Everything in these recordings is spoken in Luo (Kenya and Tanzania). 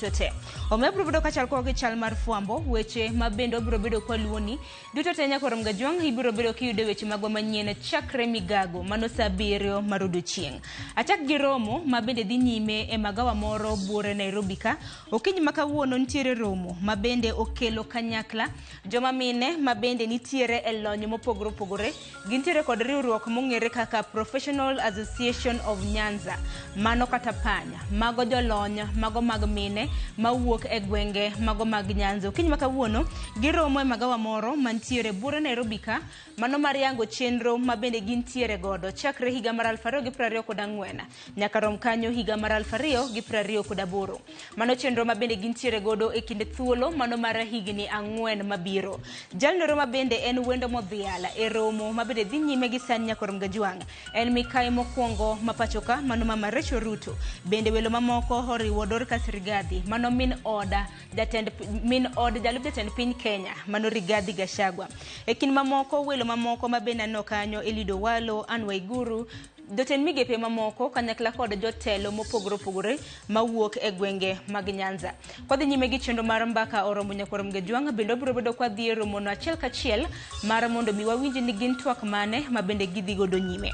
Duto te. Omiyo abiro bedo kachal kowa gi chal mar fwambo, weche ma bende wabiro bedo kwaluwoni. Duto te nyaka orom gajwang' ibiro bedo kiyudo weche magwa manyien chakre migago mano saa abiriyo mar odiochieng'. Achak gi romo ma bende dhi nyime e magawa moro buore Nairobi ka. Okinyi ma kawuono nitiere romo ma bende okelo kanyakla joma mine ma bende nitiere e lony mopogore opogore. Gintiere kod riwruok mong'ere kaka Professional Association of Nyanza, mano kata panya, mago jolony mago mag mine mawuok e gwenge mago mag Nyanza. Okinyi ma kawuono giromo e magawa moro mantiere buore Nairobi ka, mano mar yango chenro ma bende gintiere godo chakre higa mar 2024 nyaka rom kanyo higa mar 2028. Mano chenro ma bende gintiere godo e kind thuolo mano mar higni ang'wen mabiro. Jalnoro ma bende en wendo modhial e romo ma bende dhi nyime gi sani nyaka rom gajwang' en mikai mokwongo ma pachoka mano Mama Rachel Ruto. Bende welo mamoko oriwo Dorcas Rigathi mano min oda jatend min od jalup jatend piny Kenya mano Rigathi Gachagua. E kind mamoko welo mamoko ma bende aneno kanyo Eliud Owalo, Anne Waiguru, Jotend migepe mamoko kanyakla kod jotelo mopogore opogore mawuok e gwenge mag Nyanza. Kwadhi nyime gi chenro mar mbaka oromo nyakwar Mgejwang' bende wabiro bedo kwadhi e romono achiel kachiel mar mondo mi wawinj ni gin twak mane ma bende gidhi godo nyime.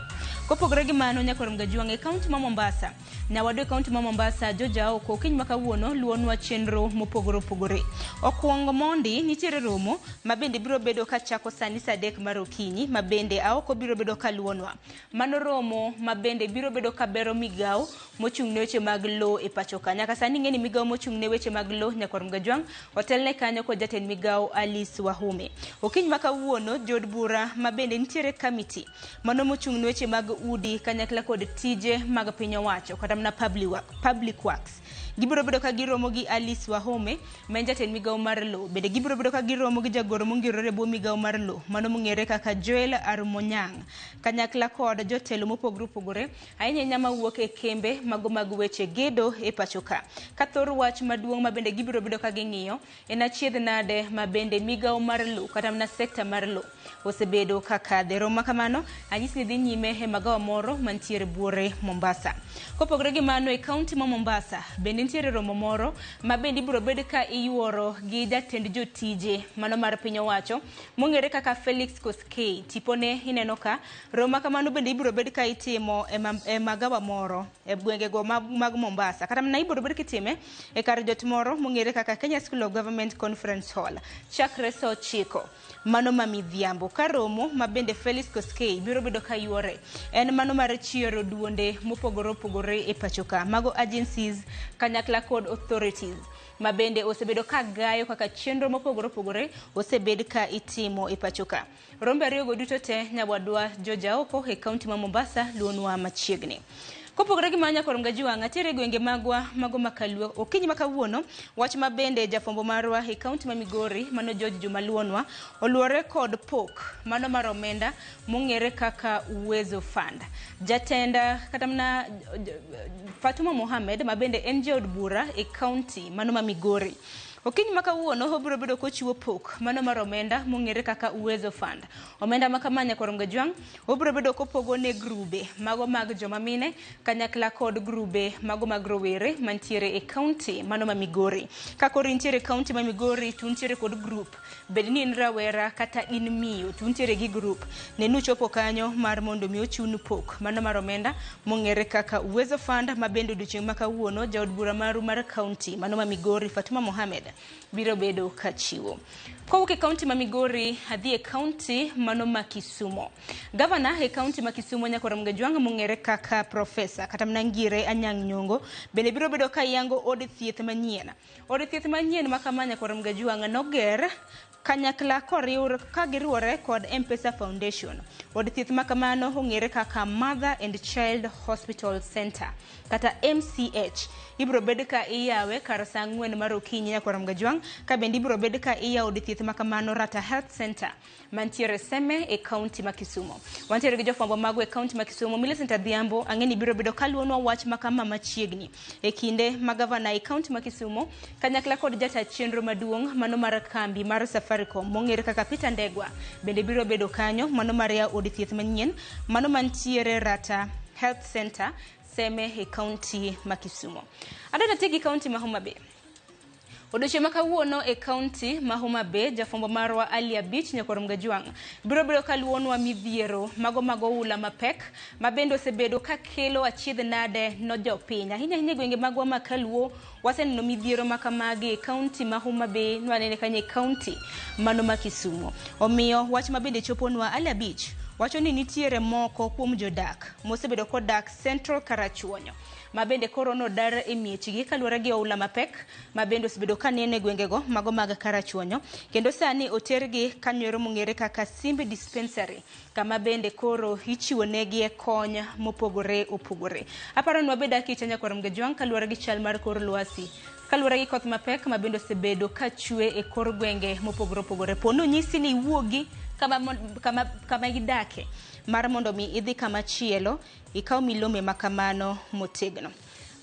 Kopogore gi mano nyakwar Mgejwang' e kaunti ma Mombasa, nyawadu e kaunti ma Mombasa George Aoko okinyi ma kawuono luwonwa chenro mopogore opogore. Okwongo mondi nitiere romo ma bende biro bedo kachako sani saa adek mar okinyi ma bende Aoko biro bedo kaluwonwa. Mano romo ma bende biro bedo ka bero migawo mochung' ne weche mag lowo e pacho ka. Nyaka sani ing'e ni migawo mochung' ne weche mag lowo Nyakwar Mgajwang' otelne kanyo kod jatend migawo Alice Wahome. Okinyi ma kawuono jood bura ma bende nitiere kamiti mano mochung' ne weche mag udi kanyakla kod tije mag piny owacho kata mana public works. Gibiro bedo ka giromo gi Alice Wahome ma en jatend migawo mar lowo. Bende gibiro bedo ka giromo gi jagoro mongirore e bwo migawo mar lowo mano mong'ere kaka Joel Arumonyang' kanyakla kod jotelo mopogore opogore ahinya ahinya mawuok e kembe mago mag weche gedo e pacho ka. Ka thor wach maduong' ma bende gibiro bedo ka ging'iyo en achiedh nade ma bende migawo mar lowo kata mana sekta mar lowo osebedo ka kadhe. Romo ma kamano anyisi ni dhi nyime e magawa moro mantiere buore Mombasa. Kopogore gi mano e kaunti ma Mombasa bende nitiere romo moro ma bende ibiro bed ka iyuoro gi jatend jotije mano mar piny owacho mong'ere kaka Felix Koskei. Tipone ineno ka romo ma kamano bende ibiro bed ka itimo e magawa moro e gwengego mag Mombasa. Kata mana ibiro bed kitime e kar jot moro mong'ere kaka Kenya School of Government Conference Hall chakre saa ochiko mano ma midhiambo. Ka romo ma bende Felix Koskei biro bedo ka yuore en mano mar chiero duonde mopogore opogore e pacho ka. Mago agencies kanyakla kod authorities ma bende osebedo ka gayo kaka chenro mopogore opogore osebed ka itimo e pacho ka. Rombe ariyogo duto te nyawadwa George Aoko e kaunti ma Mombasa luonwa machiegni. Kopogore gi mano nyakwar Mgajuang', atiere e gwenge magwa mago ma Kaluo. Okinyi ma kawuono, wach ma bende jafwambo marwa e kaunti ma Migori mano George Juma luonwa oluwore kod pok mano mar omenda mong'ere kaka Uwezo Fund. Jatend kata mana Fatuma Mohamed ma bende en jaod bura e kaunti mano ma Migori. Okinyi ma kawuono obiro bedo kochiwo pok mano mar omenda mong'ere kaka Uwezo Fund. Omenda ma kama nyakwar Mgajwang' obiro bedo kopogo ne grube mago mag joma mine kanyakla kod grube mago mag rowere mantiere e kaunti mano ma Migori. Ka koro intiere e kaunti ma Migori to untiere kod grup, bed ni in rawera kata in miyo to untiere gi grup, ne nuchopo kanyo mar mondo mi ochiwnu pok mano mar omenda mong'ere kaka Uwezo Fund ma bende odiochieng' ma kawuono jaod bura maru mar kaunti mano ma Migori Fatuma Mohamed biro bedo ka chiwo. Kowuok e kaunti ma Migori adhi e kaunti mano ma Kisumo. Gavana e kaunti ma Kisumo Nyakwar Mgajwang' mong'ere kaka Profesa kata mana Ngire Anyang' Nyong'o bende biro bedo ka yango od thieth manyien. Od thieth manyien ma kama Nyakwar Mgajwang' noger kanyakla koriw ka giriwore kod M-Pesa Foundation. Od thieth ma kamano ong'ere kaka Mother and Child Hospital Center kata MCH. Ibiro bed ka iyawe kar saa ang'wen mar okinyi Nyakwar Mgajwang' ka bende ibiro bed ka iyawo od thieth ma kamano Rata Health Center mantiere Seme e kaunti ma Kisumo. Wantiere gi jofwambo magwa e kaunti ma Kisumo. Millicent Adhiambo ang'e ni biro bedo kaluwonwa wach ma kama machiegni e kinde ma gavana e kaunti ma Kisumo kanyakla kod jata chenro maduong' mano mar kambi mar Safaricom mong'ere kaka Peter Ndegwa bende biro bedo kanyo mano mar yawo od thieth manyien mano mantiere Rata Health Center Seme e kaunti ma Kisumo. Adwa natiek gi kaunti ma Homa Bay. Odiochieng' ma kawuono e kaunti ma Homa Bay, jafwambo marwa Ali Abich Nyakwar Mgajwang' biro bedo kaluwonwa midhiero mago mag oula mapek ma bende osebedo kakelo achiedh nade no jopiny. Ahinya ahinya e gwenge magwa ma kaluo waseneno midhiero ma kamagi e kaunti ma Homa Bay, nwanene kanyo e kaunti mano ma Kisumu. Omiyo wach ma bende choponwa Ali Abich wacho ni nitiere moko kuom jodak mosebedo kodak Central Karachuonyo ma bende koro nodar e miechgi kaluwore gi oula mapek ma bende osebedo kaneno e gwengego mago mag Karachuonyo, kendo sani otergi kanyoero mong'ere kaka Simbi Dispensary kama bende koro ichiwo negi kony mopogore opogore. Aparo ni wabed akicha Nyakwar Mgajwang' kaluwore gi chal mar kor lwasi, kaluwore gi koth mapek ma bende osebedo kachwe e kor gwenge mopogore opogore. Po nonyisi ni iwuogi kama idake mar mondo mi idhi kama chielo, ikaw milome ma kamano motegno.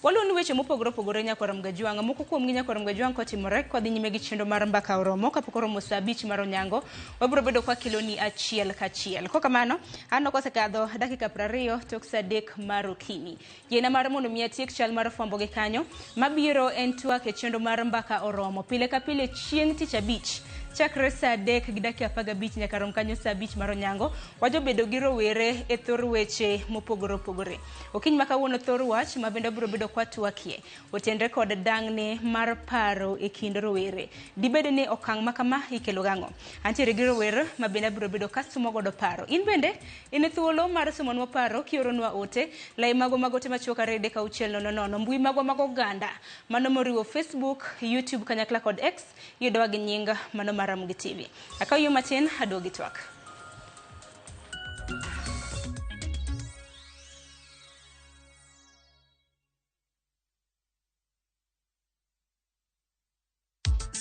Waluwo ni weche mopogore opogore Nyakwar Mgajwang'. Moko kuomgi Nyakwar Mgajwang' kotimore kwadhi nyime gi chenro mar mbaka oromo kapok oromo saa 5 mar onyango, wabiro bedo kwakeloni achiel kachiel. Kokamano, an ok osekadho dakika 20 tok saa 3 mar okinyi. Yiena mar mondo mi atiek chal mar fwambo gi kanyo, mabiro en twak e chenro mar mbaka oromo. Pile ka pile chieng' tich abich, chakre saa 3 gi dakika 15 nyaka rom kanyo saa 5 mar onyango, wajobedo gi rowere e thor weche mopogore opogore. Okinyi ma kawuono thor wach ma bende wabiro bedo kwatwakie otenre kod dang'ni mar paro e kind rowere. Dibed ni okang' ma kama ikelo gang'o? Antiere gi rowere ma bende abiro bedo kasumo godo paro. In bende in e thuolo mar sumonwa paro kioronwa ote, lai mago mag ote machuok 2 3 6 0 0, mbui magwa mag oganda mano moriwo Facebook, YouTube kanyakla kod X, yudowa gi nying mano mar Ramogi TV. Akaw yo matin aduogi twak.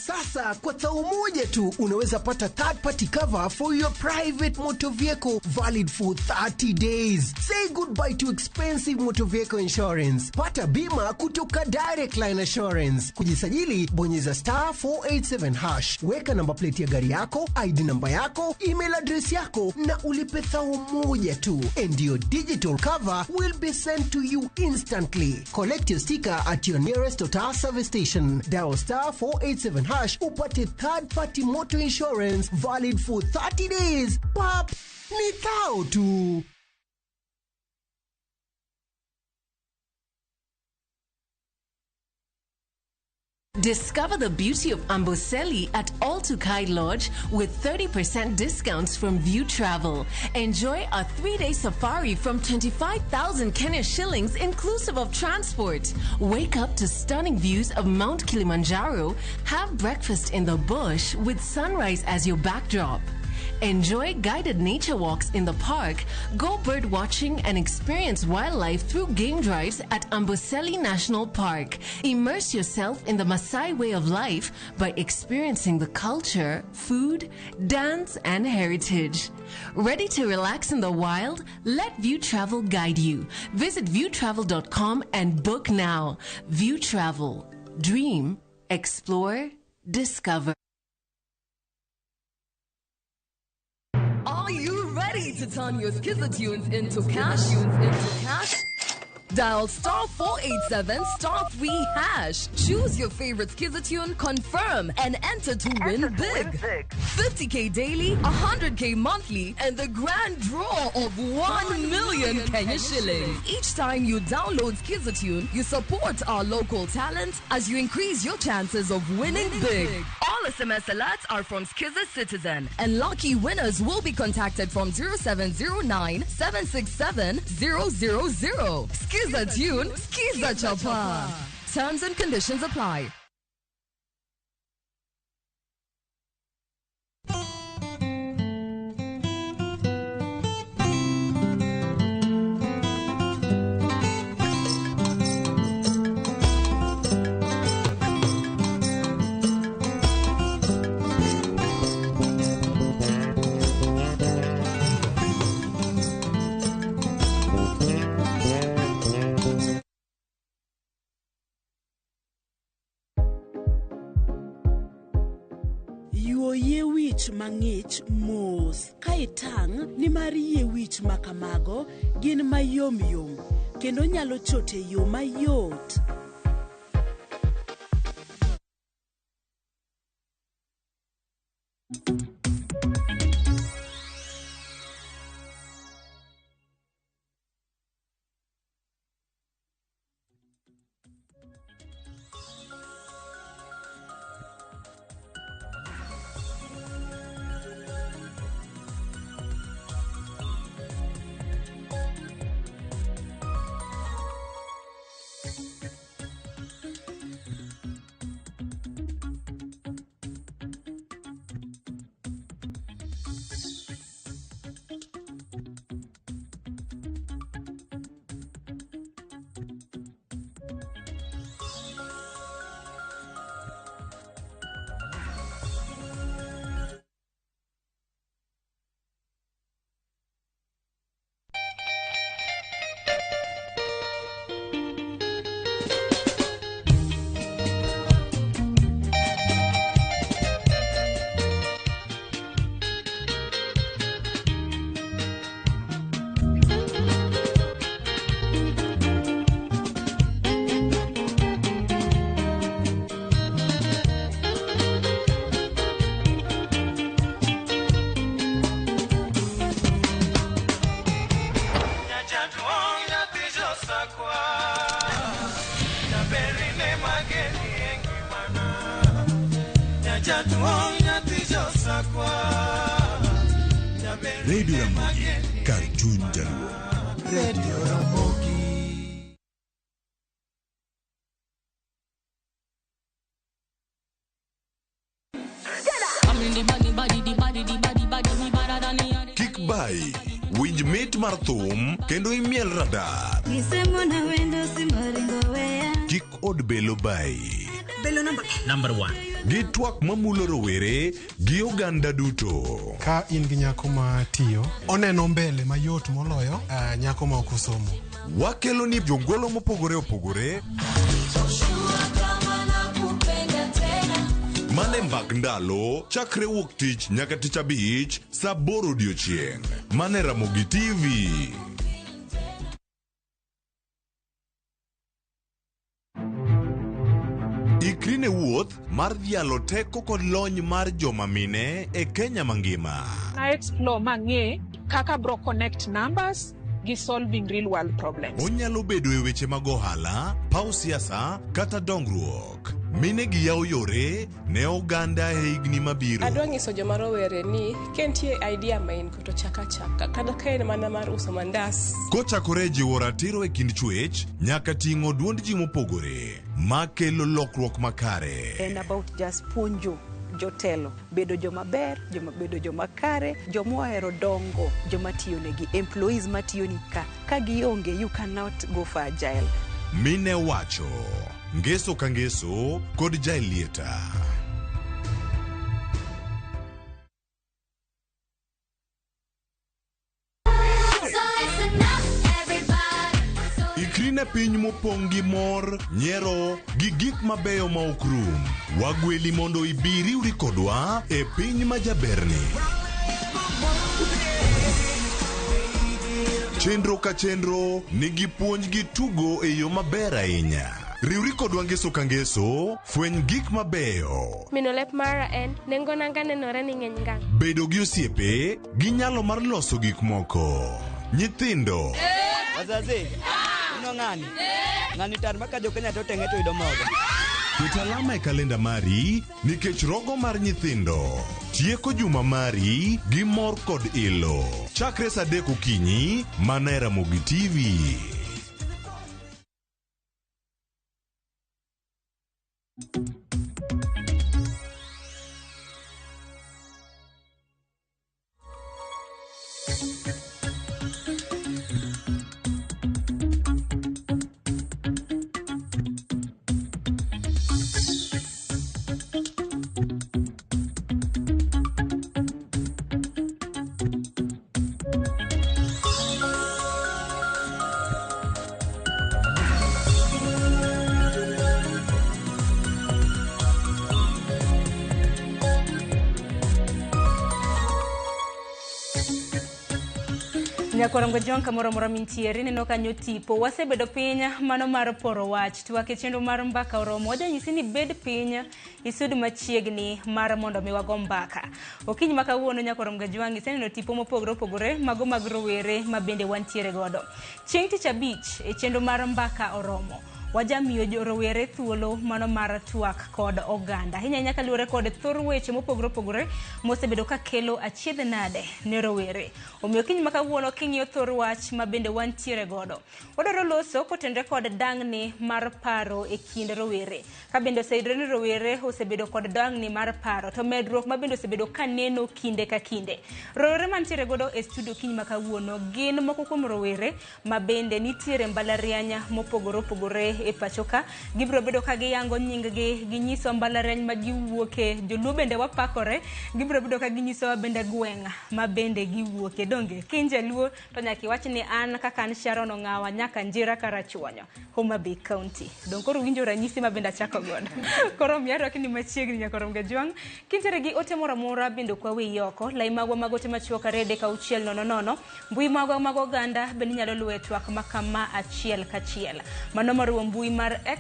Sasa kwa thao moja tu unaweza pata third party cover for your private motor vehicle valid for 30 days. Say goodbye to expensive motor vehicle insurance. Pata bima kutoka Direct Line Assurance. Kujisajili, bonyeza star 487 hash. Weka namba plate ya gari yako, ID namba yako, email address yako na ulipe thao moja tu. And your digital cover will be sent to you instantly. Collect your sticker at your nearest Total service station. Dial star 487 hash upate third party motor insurance valid for 30 days. Pap, ni thao tu. Discover the beauty of Amboseli at All Tukai Lodge with 30% discounts from View Travel. Enjoy a 3-day safari from 25,000 Kenya shillings inclusive of transport. Wake up to stunning views of Mount Kilimanjaro. Have breakfast in the bush with sunrise as your backdrop. Enjoy guided nature walks in the park, go bird watching and experience wildlife through game drives at Amboseli National Park. Immerse yourself in the Maasai way of life by experiencing the culture, food, dance, and heritage. Ready to relax in the wild? Let View Travel guide you. Visit viewtravel.com and book now. View Travel. Dream, explore, discover. Are you ready to turn your Skiza tunes into cash? Dial star 487 star 3 hash. Choose your favorite Skiza tune, confirm, and enter to win big. 50k daily, 100k monthly, and the grand draw of 1 million Kenya shillings. Each time you download Skiza tune, you support our local talent as you increase your chances of winning big. All SMS alerts are from Skiza Citizen, and lucky winners will be contacted from 0709 767 000. Skiza tune, Skiza Chapa. Terms and conditions apply. Yie wich mang'ich mos ka itang' nimar yie wich makamago gin mayom yom kendo nyalo chot e yo mayot. Radio Ramogi, kar chuny Jaluo. Radio Ramogi. Kik bai, winj mit mar thum kendo imiel radar. Kik od belo bai. Number one. Gi twak mamulo rowere gi oganda duto. Ka in gi nyako ma tiyo, oneno mbele mayot moloyo nyako ma ok osomo. Wakelo ni jongolo mopogore opogore. Mane mbak ndalo chakre wuok tich nyaka tich abich saa aboro odiochieng'. Mane Ramogi TV. Ikri ne wuoth mar dhialo teko kod lony mar joma mine e Kenya mangima. Na explore mang'e kaka bro connect numbers gi solving real world problems. Onyalo bedo e weche mag ohala, paw siasa kata dongruok. Mine gi yawo yore ne oganda e higni mabiro. Adwa nyiso joma rowere ni ka nitie idea ma in go to chak achaka kata ka en mana mar uso mandas. Kochakore e jiwo ratiro e kind chwech nyaka ting'o duond ji mopogore makelo lokruok makare. En about just puonjo jotelo bedo joma ber, joma bedo joma kare, joma ohero dongo, joma tiyo negi, employees matiyo ni ka. Ka gionge, you cannot go for agile. Mine wacho ngeso ka ngeso kod Jaelieta. Ikri ne piny mopong' gi mor, nyiero gi gik mabeyo ma ok rum. Wagweli mondo ibi riwri kodwa e piny ma jaberni. Chenro ka chenro nigi puonj gi tugo e yo maber ahinya. Riwri kodwa ngeso ka ngeso, fweny gik mabeyo. Mino lep mara en nengo nanga nenore ni ng'eny ngang'. Bedo gi osiepe gi nyalo mar loso gik moko. Nyithindo. Wazazi, ino ng'ani? Ng'ani tar maka jo Kenya to teng'e to yudo mogo. Ket alama e kalenda mari nikech rogo mar nyithindo. Tieko juma mari gi mor kod ilo. Chakre saa adek okinyi mana e Ramogi TV. Nyakorango John kamoro amora mintiere ineno kanyo tipo wasebedo piny mano mar poro wach twak e chenro mar mbaka oromo wajanyisi ni bed piny isud machiegni mar mondo mi wago mbaka okinyi ma kawuono Nyakorango Jwang' iseneno tipo mopogore opogore mago mag rowere ma bende wantiere godo chieng' tich abich e chenro mar mbaka oromo wajamiyo rowere thuolo mano mar twak kod oganda ahinya ahinya kaluwore kod thor weche mopogore opogore mosebedo ka kelo achiedh nade ne rowere. Omiyo kiny ma kawuono king'iyo thor wach ma bende wantiere godo wadwaro loso kotenore kod dang'ni mar paro e kind rowere. Ka bende oseyudore ni rowere osebedo kod dang'ni mar paro to medruok ma bende osebedo ka neno kinde ka kinde. Rowere mantiere godo e studio kiny ma kawuono gin moko kuom rowere ma bende nitiere mbalariany mopogore opogore e pacho ka. Gibiro bedo ka giyango nying-gi, ginyiso mbalariany ma giwuoke, joluo bende wapakore, gibiro bedo ka ginyisowa bende gweng' ma bende giwuoke. Donge ka in jaluo to nyaka iwach ni an kaka an Sharon Ong'awa nyaka Njira Karachuonyo, Homa Bay County. Dong koro winjo ranyisi ma bende achako godo. Koro miyo arwaki ni machiegni Nyakorom Gajwang'. Kintiere gi ote moro amora bende ok waweyi oko. Lai magwa mag ote machuok 3 3 6 0 0. Mbui magwa mag oganda bende inyalo luwo e twak ma kama achiel kachiel. Mano moriwo mbui mar X,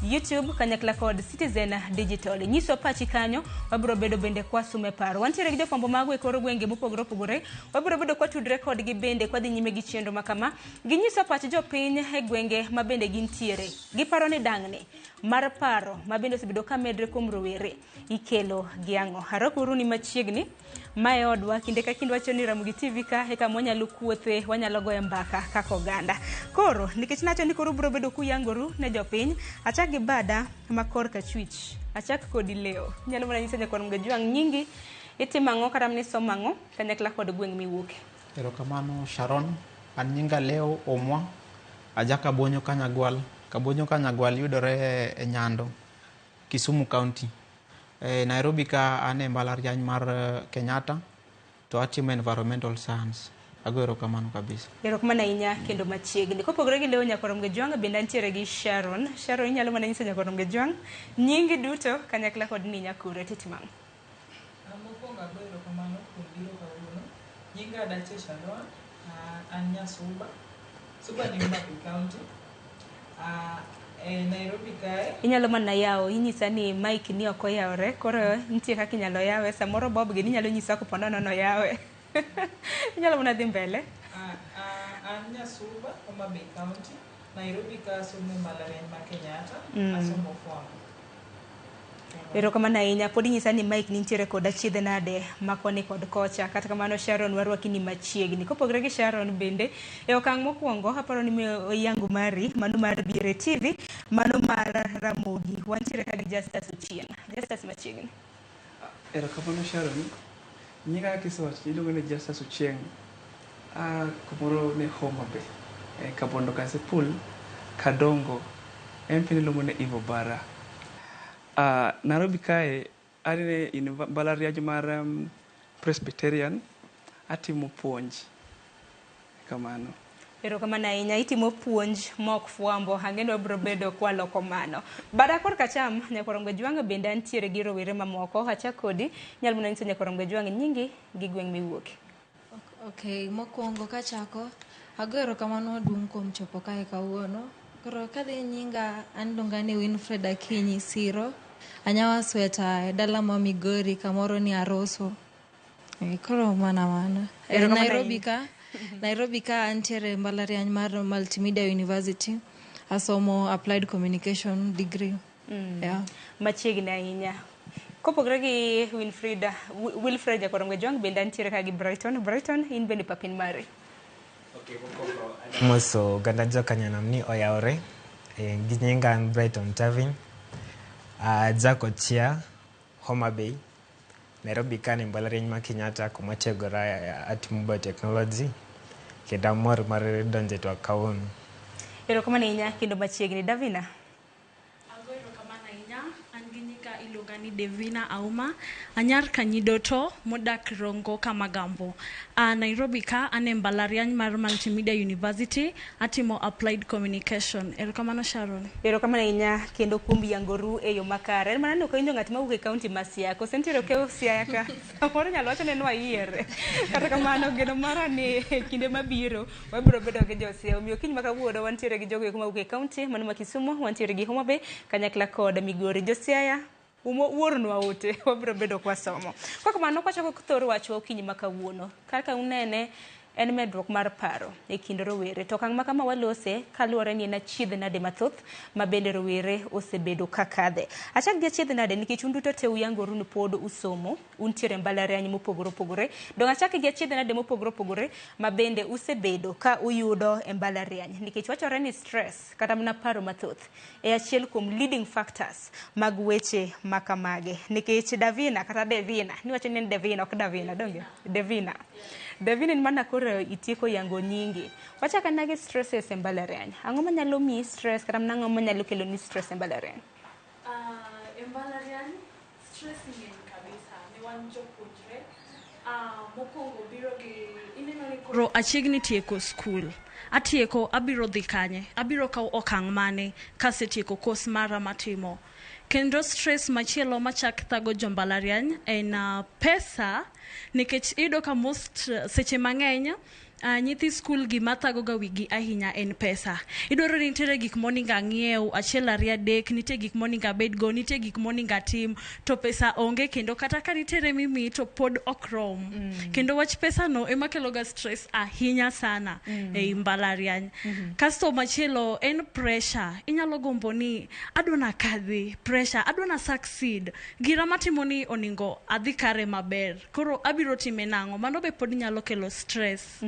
YouTube kanyakla kod Citizen Digital. Nyiswa pachi kanyo, wabiro bedo bende kwasume paro. Wantiere gi jofwambo mago e kor gwenge mopogore opogore, wabiro bedo kwatudre kodgi bende kwadhi nyime gi chenro makama. Ginyiswa pach jopiny e gwenge ma bende gintiere. Giparo ni dang'ni mar paro ma bende osebedo ka medre kuom rowere ikelo gi ang'o. Arwakuru ni machiegni, mae odwa kinde ka kinde wacho ni Ramogi TV ka e kama wanyalo kuothe, wanyalo goyo mbaka kaka oganda. Koro nikech nacho ni koro ubiro bedo kuyangoru ne jopiny, achak gi bada ma korka achwich. Achak kodi Leo. Inyalo mana nyisa nyakwar Mgajwang' nyingi, itimo ang'o kata mana isomo ang'o kanyakla kod gweng' miwuoke. Erokamano Sharon, an nyinga Leo Omwa, aja Kabonyo Kanyagwal. Kabonyo Kanyagwal yudore e Nyando, Kisumu County. E Nairobi ka an e mbalariany mar Kenyatta to atimo environmental science. Ago erokamano kabisa. Erokamano ahinya kendo machiegni. Kopogore gi Leo nyakwar Mgajwang' bende antiere gi Sharon. Sharon inyalo mana nyiso nyakwar Mgajwang' nyingi duto kanyakla kod ni nyakure titimo ang'o. Mokwongo ago erokamano kuom biro kawuono. Nyinga Dache Sharon, an Nyasuba. Suba ni Homa Bay County. E Nairobi kae. Inyalo mana yawo, inyisa ni mic ni ok oyawore, koro nitie kaka inyalo yawe, samoro Bob gini inyalo nyisa kopo nono noyawe. Inyalo mana dhi mbele. An Nyasuba, Homa Bay County. Nairobi ka asomo e mbalariany ma Kenyatta, asomo fwambo. Erokamano ahinya. Pod inyisa ni mic nintiere kod achiedh nade ma koni kod kocha. Kata kamano Sharon warwaki ni machiegni. Kopogore gi Sharon bende, e okang' mokwongo aparo ni oyango mari, mano mar Biere TV, mano mar Ramogi. Wantiere ka gi Justus Ochieng'. Justus machiegni. Erokamano Sharon. Nyinga kaka isewacho iluongo ni Justus Ochieng'. Kumoro ne Homa Bay, Kabondo Kasipul, Kadongo, MP niluongo ni Eve Obara. Nairobi kae an e mbalariany mar Presbyterian atimo puonj. Kamano. Erokamano ahinya. Itimo puonj mok fwambo. Ang'e ni wabiro bedo kwaloko mano. Bada korka acham, nyakwar Mgajwang' bende antiere gi rowere mamoko. Achak kodi, inyalo mana nyiso nyakwar Mgajwang' nyingi gi gweng' miwuoke. Okay, mokwongo kachako, ago erokamano maduong' kuom chopo kae kawuono. Koro kadhi nyinga an iluonga ni Winfred Akinyi Siro. Anyawa sweta e dala ma Migori kamoro ni Aroso. Koro mana mano. Nairobi ka antiere mbalariany mar Multimedia University. Asomo Applied Communication degree. Yeah. Machiegni ahinya. Kopogore gi Wilfred Jakwar Mgajwang' bende antiere ka gi Brighton. Brighton, in bende papin mari. Moso oganda jokanyanam ni oyawore. Gi nyinga an Brighton Tavin. Jack Ochia, Homa Bay. Nairobi ka ni mbalariany ma Kenyatta kuma atiegora atimo biotechnology. Kendo amor mar donjo e twak kawuono. Erokamano ahinya kendo machiegni. Davina. Ago erokamano ahinya. An gi nyinga iluonga ni Devina Auma. Anyar Kanyidoto modak Rongo Kamagambo. Nairobi ka an e mbalariany mar Multimedia University atimo Applied Communication. Erokamano Sharon. Erokamano ahinya kendo kuom yangoru e yo makare. En mana ni ok awinjo ng'at mawuok e kaunti ma Siaya. Koso nitiere okew Siaya ka? Samoro inyalo wacho ni nwayiere. Kata kamano geno mara ni e kinde mabiro wabiro bedo gi jo Siaya. Omiyo kiny ma kawuono wantiere gi jogo eko mawuok e kaunti mano ma Kisumu, wantiere gi Homa Bay kanyakla kod Migori. Jo Siaya wuornwa ote, wabiro bedo kwasomo. Kok kamano kwachako thor wachwa okinyi ma kawuono. Kaka unene en medruok mar paro e kind rowere. To okang' ma kama walose kaluwore ni en achiedh nade mathoth ma bende rowere osebedo ka kadhe. Achak gi achiedh nade nikech un duto te uyangoru ni pod usomo, untiere mbalariany mopogore opogore. Dong' achak gi achiedh nade mopogore opogore ma bende usebedo ka uyudo e mbalariany nikech wachore ni stress kata mana paro mathoth e achiel kuom leading factors mag weche makamage. Nikech Davina kata Devina, niwacho ni en Devina ok Davina, donge? Devina. Devina en mana koro itieko yango nyingi. Wachak anena gi stresses e mbalariany. Ang'o manyalo miyi stress kata mana ang'o manyalo kelo ni stress e mbalariany? E mbalariany stress ng'eny kabisa ne wan jopuonjre. Mokwongo biro gi ineno ni koro achiegni tieko skul. Atieko abiro dhi kanye? Abiro kawo okang' mane kasetieko kos mara matimo? Kendo stress machielo machak thago jo mbalariany en pesa, nikech iyudo ka most seche mang'eny Nyithi skul gima thago ga wigi ahinya en pesa. Idwaro ni nitiere gik monego ang'iew, achiel ariyo adek, nitie gik monego abedgo, nitie gik monego atim, to pesa onge kendo kata ka nitiere mimiyi to pod ok rom. Kendo wach pesa no ema kelo ga stress ahinya sana ei mbalariany. Kasto machielo en pressure. Inyalo gombo ni adwa nakadhi, pressure, adwa na succeed. Gira matimo ni oningo adhi kare maber. Koro abiro time nang'o? Mano be pod nyalo kelo stress.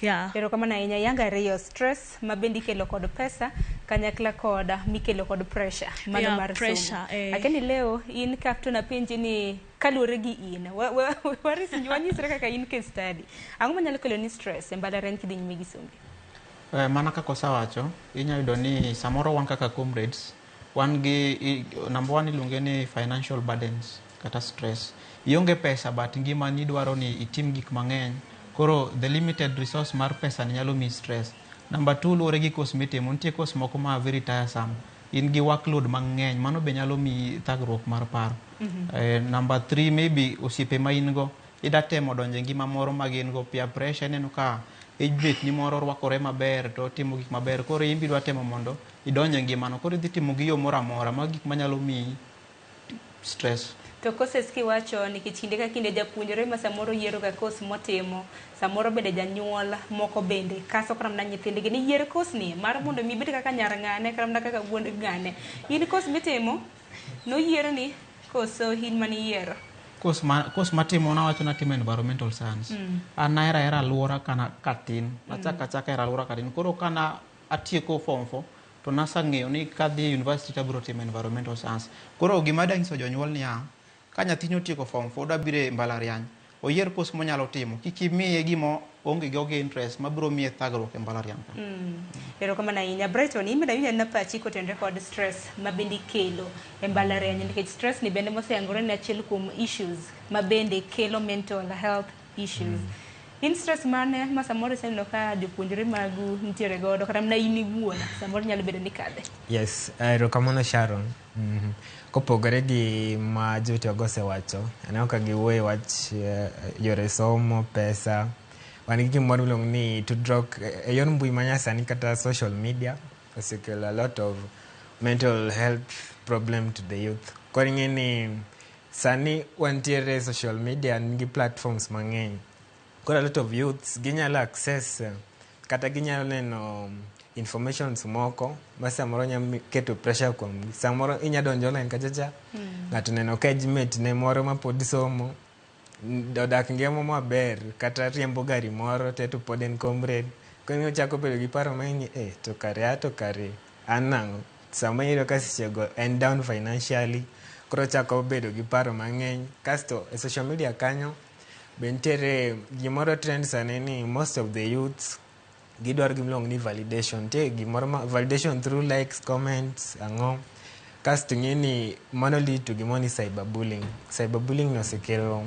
Yeah. Erokamano ahinya. Yanga ariyo, stress ma bende ikelo kod pesa kanyakla kod mikelo kod pressure mano Yeah, mar pressure, somo. eh. Akeni leo in kapto napenji ni kaluwore gi in wanyisre kaka in case study. Ang'o manyalo kelo ni stress e mbalariany kidhi nyime gi sombi? Mana kaka osewacho, inyalo yudo ni samoro wan kaka comrades, wan gi number one iluonge ni financial burdens kata stress. Ionge pesa but ngimani dwaro ni itim gik mang'eny. Koro the limited resource mar pesa ni nyalo miyi stress. Number two luwore gi course mitimo. Nitie course moko ma very tiresome. In gi workload mang'eny, mano be nyalo miyi thagruok mar paro. Number three maybe osiepe ma in go, ida temo donjo e ngima moro ma gin go, peer pressure, ineno ka age ni moro rwakore maber to otimo gik maber, koro in be idwa temo mondo idonj e ngimano, koro idhi timo gi yo moro amora, mago gik manyalo miyi stress. To courses kiwacho nikech kinde ka kinde japuonjre ma samoro yiero ga course motimo, samoro bende janyuol moko bende kaso kata mana nyithindgi ni yier course ni mar mondo mi ibed kaka nyar ng'ane kata mana kaka wuon ng'ane. In course mitimo noyierni koso in maniyiero? Course matimo nawacho natimo environmental science. An nahero ahera alwora kana katin. Nachako achaka hero alwora katin. Koro kana atieko form 4 to nasang'eyo ni kadhi e university tabiro timo environmental science. Koro gima da nyiso jonyuol niya, ka nyathini otieko form 4 odwa biro e mbalariany, oyier course monyalo timo. Kik imiye gima onge go gi interest mabiro miye thagruok e mbalariany ka. Erokamano ahinya. Brighton, in bende awinjo anena pachi kotenore kod stress ma bende ikelo e mbalariany nikech stress ni bende moseyangore ni achiel kuom issues ma bende kelo mental health issues. In stress mane ma samoro iseneno ka jopuonjre magu nitiere godo kata mana in iwuon samoro nyalo bedo ni kadhe? Yes, erokamano Sharon. Kopogore gi ma jowetego osewacho, aneno ka giwuoyo e wach yore somo, pesa. Wan gi gimoro miluongo ni tudruok e yor mbui manyasani kata social media osekelo a lot of mental health problem to the youth. Koro ing'e ni sani wantiere e social media nigi platforms mang'eny. Koro a lot of youths ginyalo access kata ginyalo neno informations moko ma samoro nyalo keto pressure kuomgi. Samoro inya donjo online kacha cha, ng'ato neno ka age mate ne moro mapod somo odak ngima maber kata riembo gari moro te to pod en comrade. Koro ochako bedo gi paro mang'eny ni eh, to kare a to kare an nang'o. Sama iyudo ka sechego en down financially, koro ochako bedo gi paro mang'eny. Kasto e social media kanyo be nitiere gimoro trend sani ni most of the youths gidwaro gimiluongo ni validation. Nitie gimoro ma validation through likes, comments, ang'o. Kasto ing'e ni mano lead to gimoro ni cyberbullying. Cyberbullying no osekelo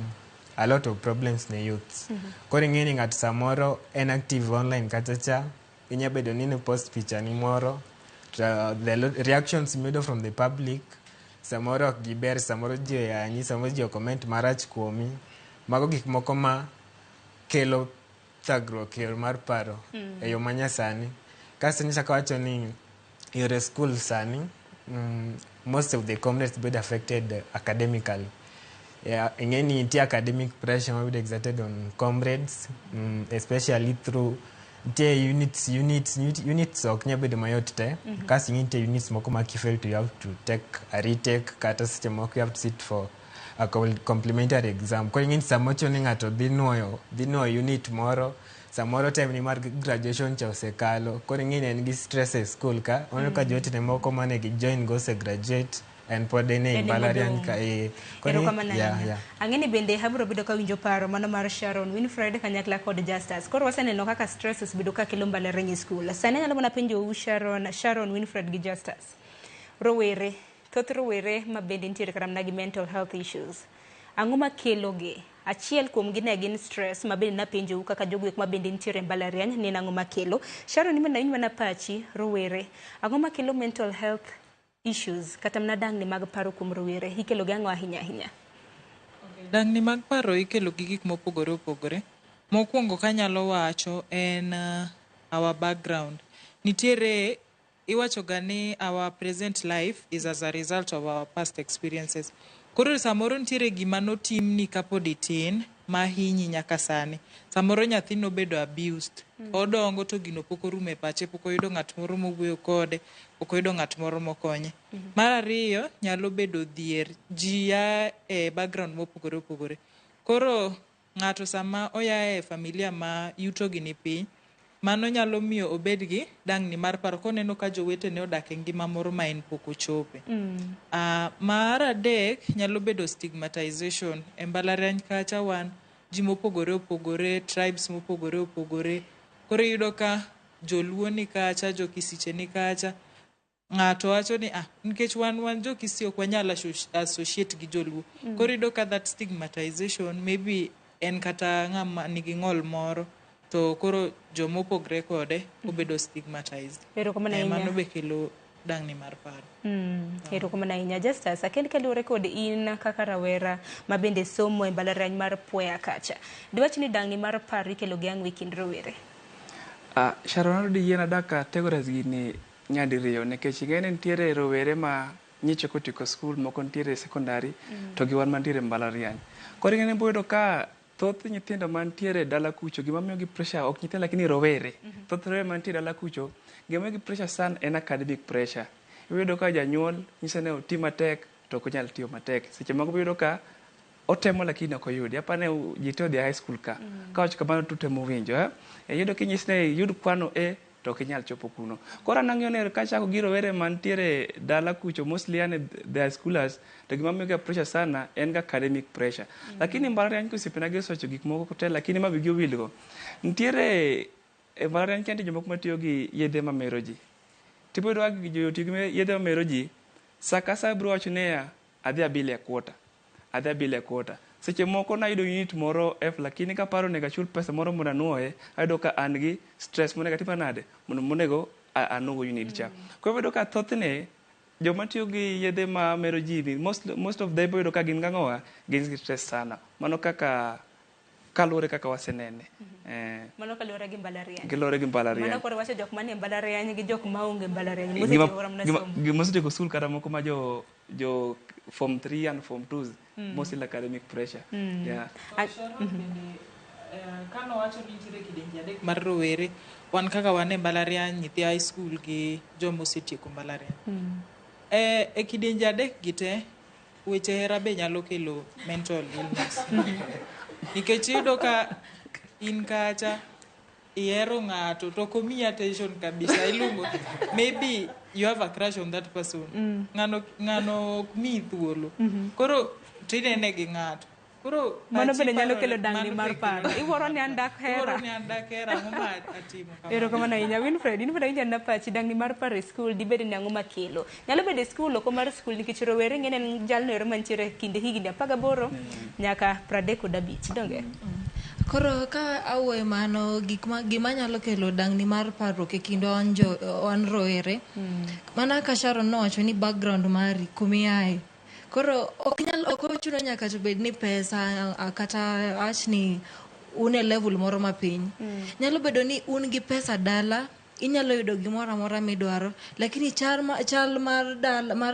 a lot of problems ne youths. Koro ing'e ni ng'ato samoro en active online kacha cha, inya bedo ni post picha ni moro, to the reactions miyudo from the public samoro ok giber, samoro ji oyanyi, samoro ji comment marach kuomi. Mago gik moko ma kelo thagruok e yor mar paro e yo manyasani. Kasto nyocha wacho ni yore school sani, most of the comrades bedo affected academically. Yeah, ing'e ni nitie academic pressure mabedo exerted on comrades, especially through nitie units ok nyal bedo mayot te. Kasto ing'e nitie units moko ma kifail to you have to take a retake kata seche moko you have to sit for a complementary exam. Koro ing'e ni sama ochuno ni ng'ato dhi nuoyo unit moro, samoro time ni mar graduation cha osekalo. Koro ing'e ni en gi stress e school ka, oneno ka jowetene moko mane gi join go ose graduate, en pod en e mbalariany ka. Erokamano ahinya. Ang'e ni bende abiro bedo kawinjo paro mano mar Sharon Winfred kanyakla kod Justus. Koro waseneno kaka stress osebedo ka kelo mbalariany e school. Sani anyalo mana penjou Sharon Winfred gi Justus. Rowere, thoth rowere ma bende nitiere kata mana gi mental health issues. Ang'o makelo gi? Achiel kuom gi ne gin stress ma bende napenjou kaka jogo eko ma bende nitiere e mbalariany ni en ang'o makelo. Sharon in bende awinj mana pachi rowere. Ang'o makelo mental health issues kata mana dangni mag paro kuom rowere ikelo gi ang'o ahinya ahinya? Dangni mag paro ikelo gi gik mopogore opogore. Mokwongo kanyalo wacho en our background. Nitiere iwacho ga ni our present life is as a result of our past experiences. Koro samoro nitiere gima notimni kapod itin ma hinyi nyaka sani. Samoro nyathi nobedo abused. Odongo to gino pok orumo e pache, pok oyudo ng'at moro mowuoyo kode, pok oyudo ng'at moro mokonye. Mar ariyo nyalo bedo dhier. Ji a e background mopogore opogore. Koro ng'ato sama oya e familia ma yuto gi ni piny, mano nyalo miyo obed gi dang'ni mar paro koneno ka jowetene odak e ngima moro ma en pok ochope. Mar adek nyalo bedo stigmatization. E mbalariany kacha wan ji mopogore opogore, tribes mopogore opogore. Koro iyudo ka joluo ni kacha, jokisiche ni kacha. Ng'ato wacho ni ah, nikech wan jo Kisii ok wanyal associate gi joluo. Koro iyudo ka that stigmatization maybe en kata ng'ama nigi ng'ol moro to koro jomopogre kode obedo stigmatized. Erokamano ahinya. Mano be kelo dang'ni mar paro. Erokamano ahinya Justus. Akendi kaluwore kod in kaka rawera ma bende somo e mbalariany mar Puea kacha. Diwach ni dang'ni mar paro ikelo gi ang'o e kind rowere? Sharon, adwa yiena dak categorize gini nyadiriyo nikech ing'e ni nitiere rowere ma nyicha kotieko skul, moko nitiere secondary to gi wan mantiere e mbalariany. Koro ing'e ni iboyudo ka thoth nyithindo mantiere dala kucho gima miyogi pressure ok nyithindo lakini rowere. Thoth rowere mantiere dala kucho gima miyogi pressure sana en academic pressure. Iyudo ka janyuol nyise ni oti matek to ok onyal tiyo matek. Seche moko iyudo ka otemo lakini ok oyudi. Apani ji te odhi e high school ka. Kawacho kamano to utemo winjo. Iyudo kinyisi ni iyud kwano A to ok inyal chopo kuno. Koro an ang'iyo ni kachako gi rowere mantiere dala kucho mostly yani the high schoolers to gima miyogi pressure sana en ga academic pressure. Lakini mbalariany ka osiepena gi osewacho gik moko te lakini ma wigi owilgo. Nitiere e mbalariany ka nitie jomoko matiyo gi yedhe mamero ji. Tiboyudo ka ji otiyo gi yedhe mamero ji, sa ka sa biro wacho niya, adhi abile quarter. Adhi abile quarter. Seche moko nayudo unit moro F lakini kaparo onego achul pesa moro mondo anuoye, ayudo ka an gi stress monego atim nade mondo monego anuo unit cha. Koro iyudo ka thothne joma tiyo gi yedhe mamero ji ni most of them iboyudo ka gin gang'owa gin gi stress sana. Mano kaka kaluwore kaka wasenene. Mano kaluwore gi mbalariany. Giluwore gi mbalariany. Mano koro wacho jok manie mbalariany gi jok maonge mbalariany. Mosetieko mana somo. Gima osetieko skul kata moko ma jo form 3 and form 2s mostly academic pressure. Yeah. Bende kanowacho ni nitiere kidienje adek mar rowere, wan kaka wan e mbalariany, nyithi high school gi joma osetieko mbalariany. E kidienje adek gi te, weche hera be nyalo kelo mental illness. Nikech iyudo ka in kacha ihero ng'ato to ok omiyi attention kabisa iluongo maybe you have a crush on that person. Ng'ano ok miyi thuolo. Koro tinene gi ng'ato. Koro Mano pachi bende nyalo parore, kelo dang'ni mano mar be paro. kelo Iwuoro ni an dak hera. Iwuoro ni an dak hera, ang'o ma atimo kama? Erokamano ahinya Winfred, in bende awinjo anena pachi dang'ni mar paro e skul dibed ni ang'o makelo? Nyalo bedo e skul oko mar skul nikech rowere ng'eny en jalno ero mantiere e kind higni 18 nyaka 35 donge? Koro ka awuoyo mano gik ma gima nyalo kelo dang'ni mar parruok e kindwa wan jo wan rowere. Mana ka Sharon nowacho ni background mari kumiaye. Koro ok nyal ok ochuno nyaka to bed ni pesa kata awach ni un e level moro mapiny. Nyalo bedo ni un gi pesa dala inyalo yudo gimoro amora midwaro lakini chal mar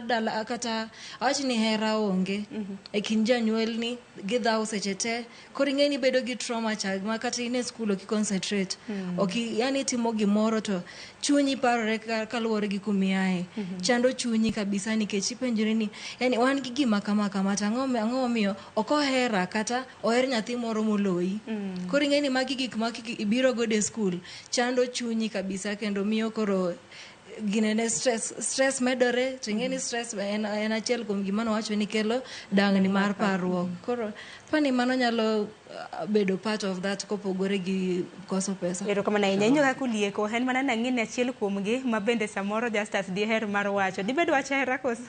dala kata awach ni hera onge e kind janyuolni gidhawo seche te koro ing'e ni ibedo gi trauma cha ma kata in e skul ok i concentrate ok yani itimo gimoro to chunyi parore kaluwore gi kumiaye chando chunyi kabisa nikech ipenjori ni yani wan gi gima kama kama to ang'o momiyo ok ohera kata oher nyathi moro moloyi koro ing'e ni magi gik ma ibiro godo e skul chando chunyi kabisa kendo miyo koro ginene stress medore to ing'e ni stress en achiel kuom gima nowacho ni kelo dang'ni mar parruok koro pani mano nyalo bedo part of that kopogore gi koso pesa. Erokamano ahinya. Inyo kaka olieko en mana nang'e ni achiel kuomgi ma bende samoro Justus diher mar wacho. Dibed wach hera koso?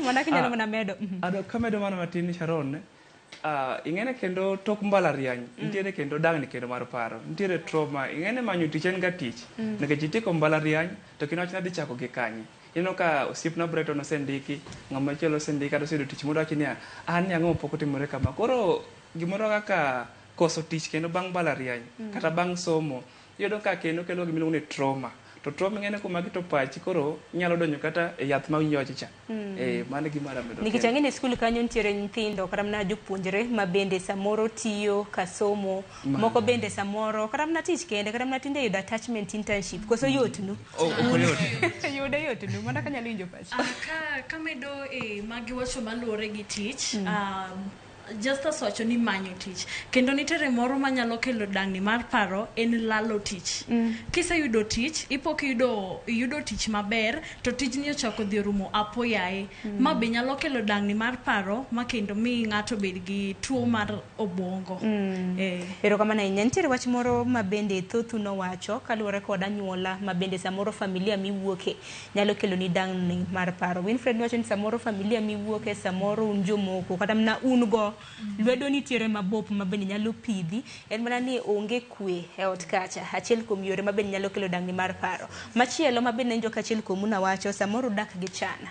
Mana kinyalo mana medo. Ado kamedo mana matin Sharon, ing'ene kendo tok mbalariany nitiere kendo dang'ni kendo mar paro nitiere trauma ing'ene manyo tich en ga tich nikech itieko mbalariany to kinwach ni adhi chako gi kanye ineno ka osiepna Brighton osendiki ng'ama chielo osendiki kata oseyudo tich moro wacho niya an ni ang'o pok otimore kama koro gimoro kaka Koso tich kendo bang' mbalariany kata bang' somo, iyudo ka kendo kelo gima iluongo ni trauma. To trauma ing'e ni komaki to pachi koro nyalo donjo kata e yath ma winjo wacho cha. Mano e gima ramedo. Nikech ang'e ni e skul kanyo nitiere nyithindo kata mana jopuonjre ma bende samoro tiyo ka somo, moko bende samoro kata mana tich kende, kata mana tinde yudo attachment internship, koso yotnu? Ok oyot. Yude yotnu, mana kanyalo winjo pachi. Ka kamedo e magiwacho maluwore gi tich, Justus wacho ni manyo tich kendo nitiere moro manyalo kelo dangni mar paro en lalo tich. Kiseyudo tich, ipo kiyudo iyudo tich maber to tijni ochako dhi orumo apoyaye. Ma be nyalo kelo dangni mar paro ma kendo mi ng'ato bed gi tuo mar obwongo. Erokamano ahinya. Nitiere wach moro ma bende thothu nowacho kaluwore kod anyuola ma bende samoro familia miwuoke nyalo keloni dangni mar paro. Winfred nowacho ni samoro familia miwuoke, samoro un jomoko kata mana un go lwedo nitiere mabop ma bende nyalo pidhi, en mana ni onge kwe e ot kacha. Achiel kuom yore ma bende nyalo kelo dangni mar paro. Machielo ma bende nawinjo ka achiel kuomu nawacho, samoro dak gi chan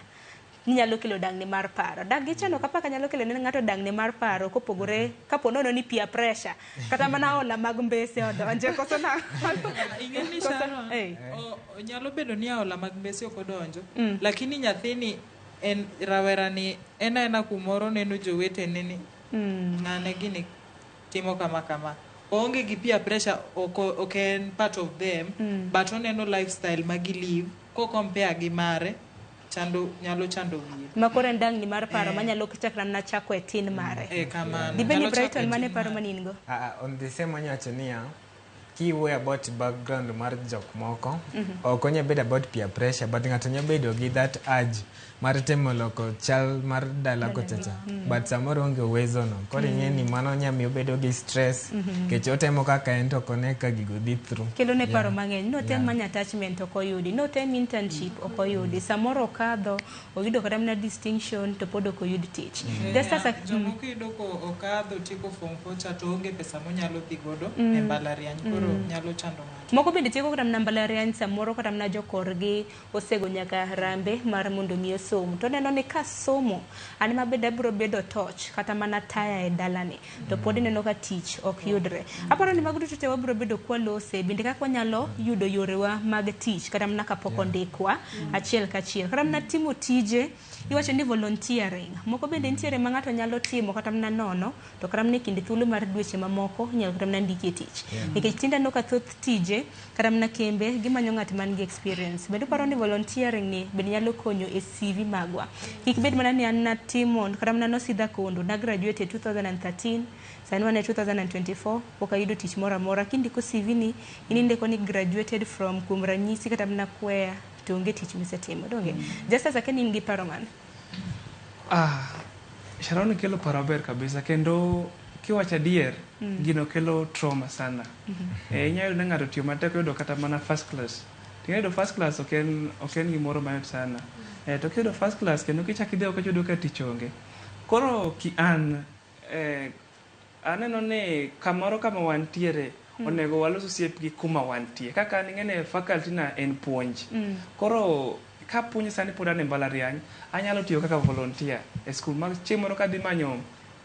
nyalo kelo dangni mar paro. Dak gi chan ok apaka nyalo kelo ne ng'ato dangni mar paro kopogore kapo nono ni peer pressure kata mana hola mag mbese odonje koso na. Ing'e ni Sharon, nyalo bedo ni aola mag mbese ok odonjo, lakini nyathini en rawera ni en aena kumoro neno jowetene ni ng'ane gini timo kama kama, oonge gi peer pressure, ok en part of them, but oneno lifestyle ma gi live ko compare gi mare, chando nyalo chando wiye. Ma koro en dangni mar paro manyalo chakra mana chako e tin mare. Kamano. Dibed ni Nyalo chako e Brighton mane tin paro mare. mane in go? On the same wanyawacho niya, kiwuoyo about background mar jok moko, ok onya bedo about peer pressure, but ng'ato nya bedo gi that urge mar temo loko chal mar dala kochacha, but samoro onge uwezo no. Koro ing'e ni mano nya miyo obedo gi stress, nikech otemo kaka en to ok one ka gigo dhi through. Kelo ne paro mang'eny. Notem manyo attachment ok oyudi, notem internship ok oyudi, samoro okadho oyudo kata mana distinction to pod ok oyud tich. Just as a, Jomoko iyudo ko okadho tieko form 4 cha to onge pesa monyalo dhi godo e mbalariany, koro nyalo chando ng'ato. Moko bende tieko kata mana mbalariany, samoro kata mana jokorgi osego nyaka rambe mar mondo mi osom, to neno ni ka somo an ema bende abiro bedo toch kata mana taya e dalani, to pod ineno ka tich ok yudre. Aparo ni mago duto te wabiro bedo kwalose bende kaka wanyalo yudo yorewa mag tich kata mana kapok ondikwa achiel kachiel, kata mana timo tije iwacho ni volunteering moko bende nitiere ma ng'ato nyalo timo kata mana nono, to kata mana e kind thuolo mar dweche mamoko inyalo kata mana ndiki e tich, nikech tinde aneno ka thoth tije kata mana kembe gimanyo ng'at man gi experience. Bende uparo ni volunteering ni bende nyalo konyo e CV magwa? Kik bed mana ni an natimo kata mana nosidha kondo na graduate e 2013, sani wan e 2024, pok ayudo tich moro amora. Kindiko CV ni in indiko ni graduated from, kuom ranyisi, kata mana Kwea, to onge tich misetimo. Donge just as akia ni in gi paro mane? Sharon kelo paro maber kabisa, kendo kiwacho adier, gino kelo trauma sana. Inyalo yudo ni ng'ato tiyo matek oyudo kata mana first class. To yudo first class ok en gimoro mayot sana. To kiyudo first class kendo kichako idhi oko tiyudo ka tich onge. Koro ki an aneno ni kamoro kama wantiere onego walos osiep gi kuma wantie. Kaka an ing'e ni faculty na en puonj. Koro kapuonjo sani pod an e mbalariany, anyalo tiyo kaka volunteer e skul mag chieng' moro kadhi manyo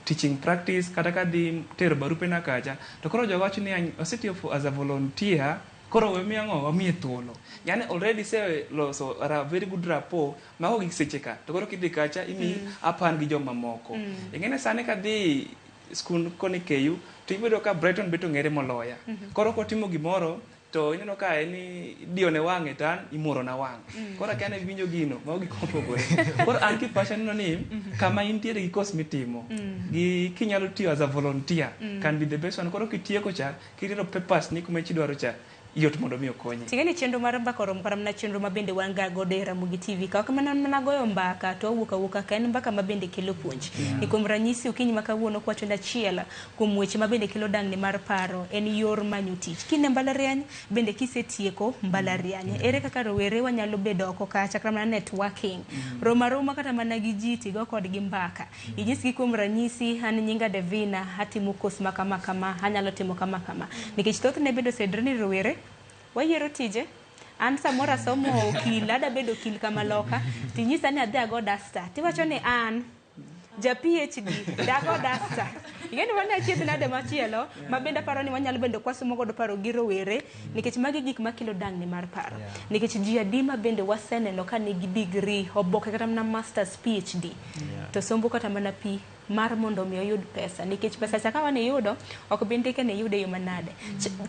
teaching practice kata kadhi tero barupena kacha to koro jogo wacho ni osetiyo as a volunteer, koro we miyo ang'o wamiye thuolo, yani already seloso very good rapport mago gik seche ka to koro kidhi kacha imi apan gi joma moko. Ing'e ni sani kadhi skul koni KU to iyudo ka Brighton bet ong'ere moloya. Koro kotimo gimoro to ineno ka en idiyo ne wang'e to an imuoro na wang'. Koro akia ni winjo gino, mago gik mopogore. Koro an kipacha aneno ni kama intiere gi course mitimo gi kinyalo tiyo as a volunteer can be the best one. Koro kitieko cha, kitero papers ni kuma idwaro cha, yot mondo mi okonyi. Ting'e ni chenro mar mbaka oromo kata mana chenro ma bende wan ga godo e Ramogi TV ka ok mana goyo mbaka to wawuok awuoka ka en mbaka ma bende kelo puonj. Ni kuom ranyisi okinyi ma kawuono kwacho ni achiel kuom weche ma bende kelo dangni mar paro en yor manyo tich. Kine mbalariany bende kisetieko mbalariany. Ere kaka rowere wanyalo bedo oko kacha kata mana networking. Roma roma kata mana gi ji tigo kodgi mbaka. Inyisgi kuom ranyisi an nyinga Devina, atimo course ma kama kama, anyalo timo kama kama. Nikech thothne bende osedre ni rowere wayiero tije. An samoro asomo okil, ada bedo okil kama loka, tinyisa ni adhi ago duster. Tiwacho ni an ja PhD, dago duster. Ing'eni mano achiedh nade machielo ma bende aparo ni wanyalo bende kwasomo godo paro gi rowere nikech magi gik makelo dangni mar paro. Nikech ji adi ma bende waseneno ka nigi degree, oboke kata mana masters, PhD to sombo kata mana pi mar mondo mi oyud pesa nikech pesa cha ka wan iyudo ok bi ndike ni iyude e yo manade.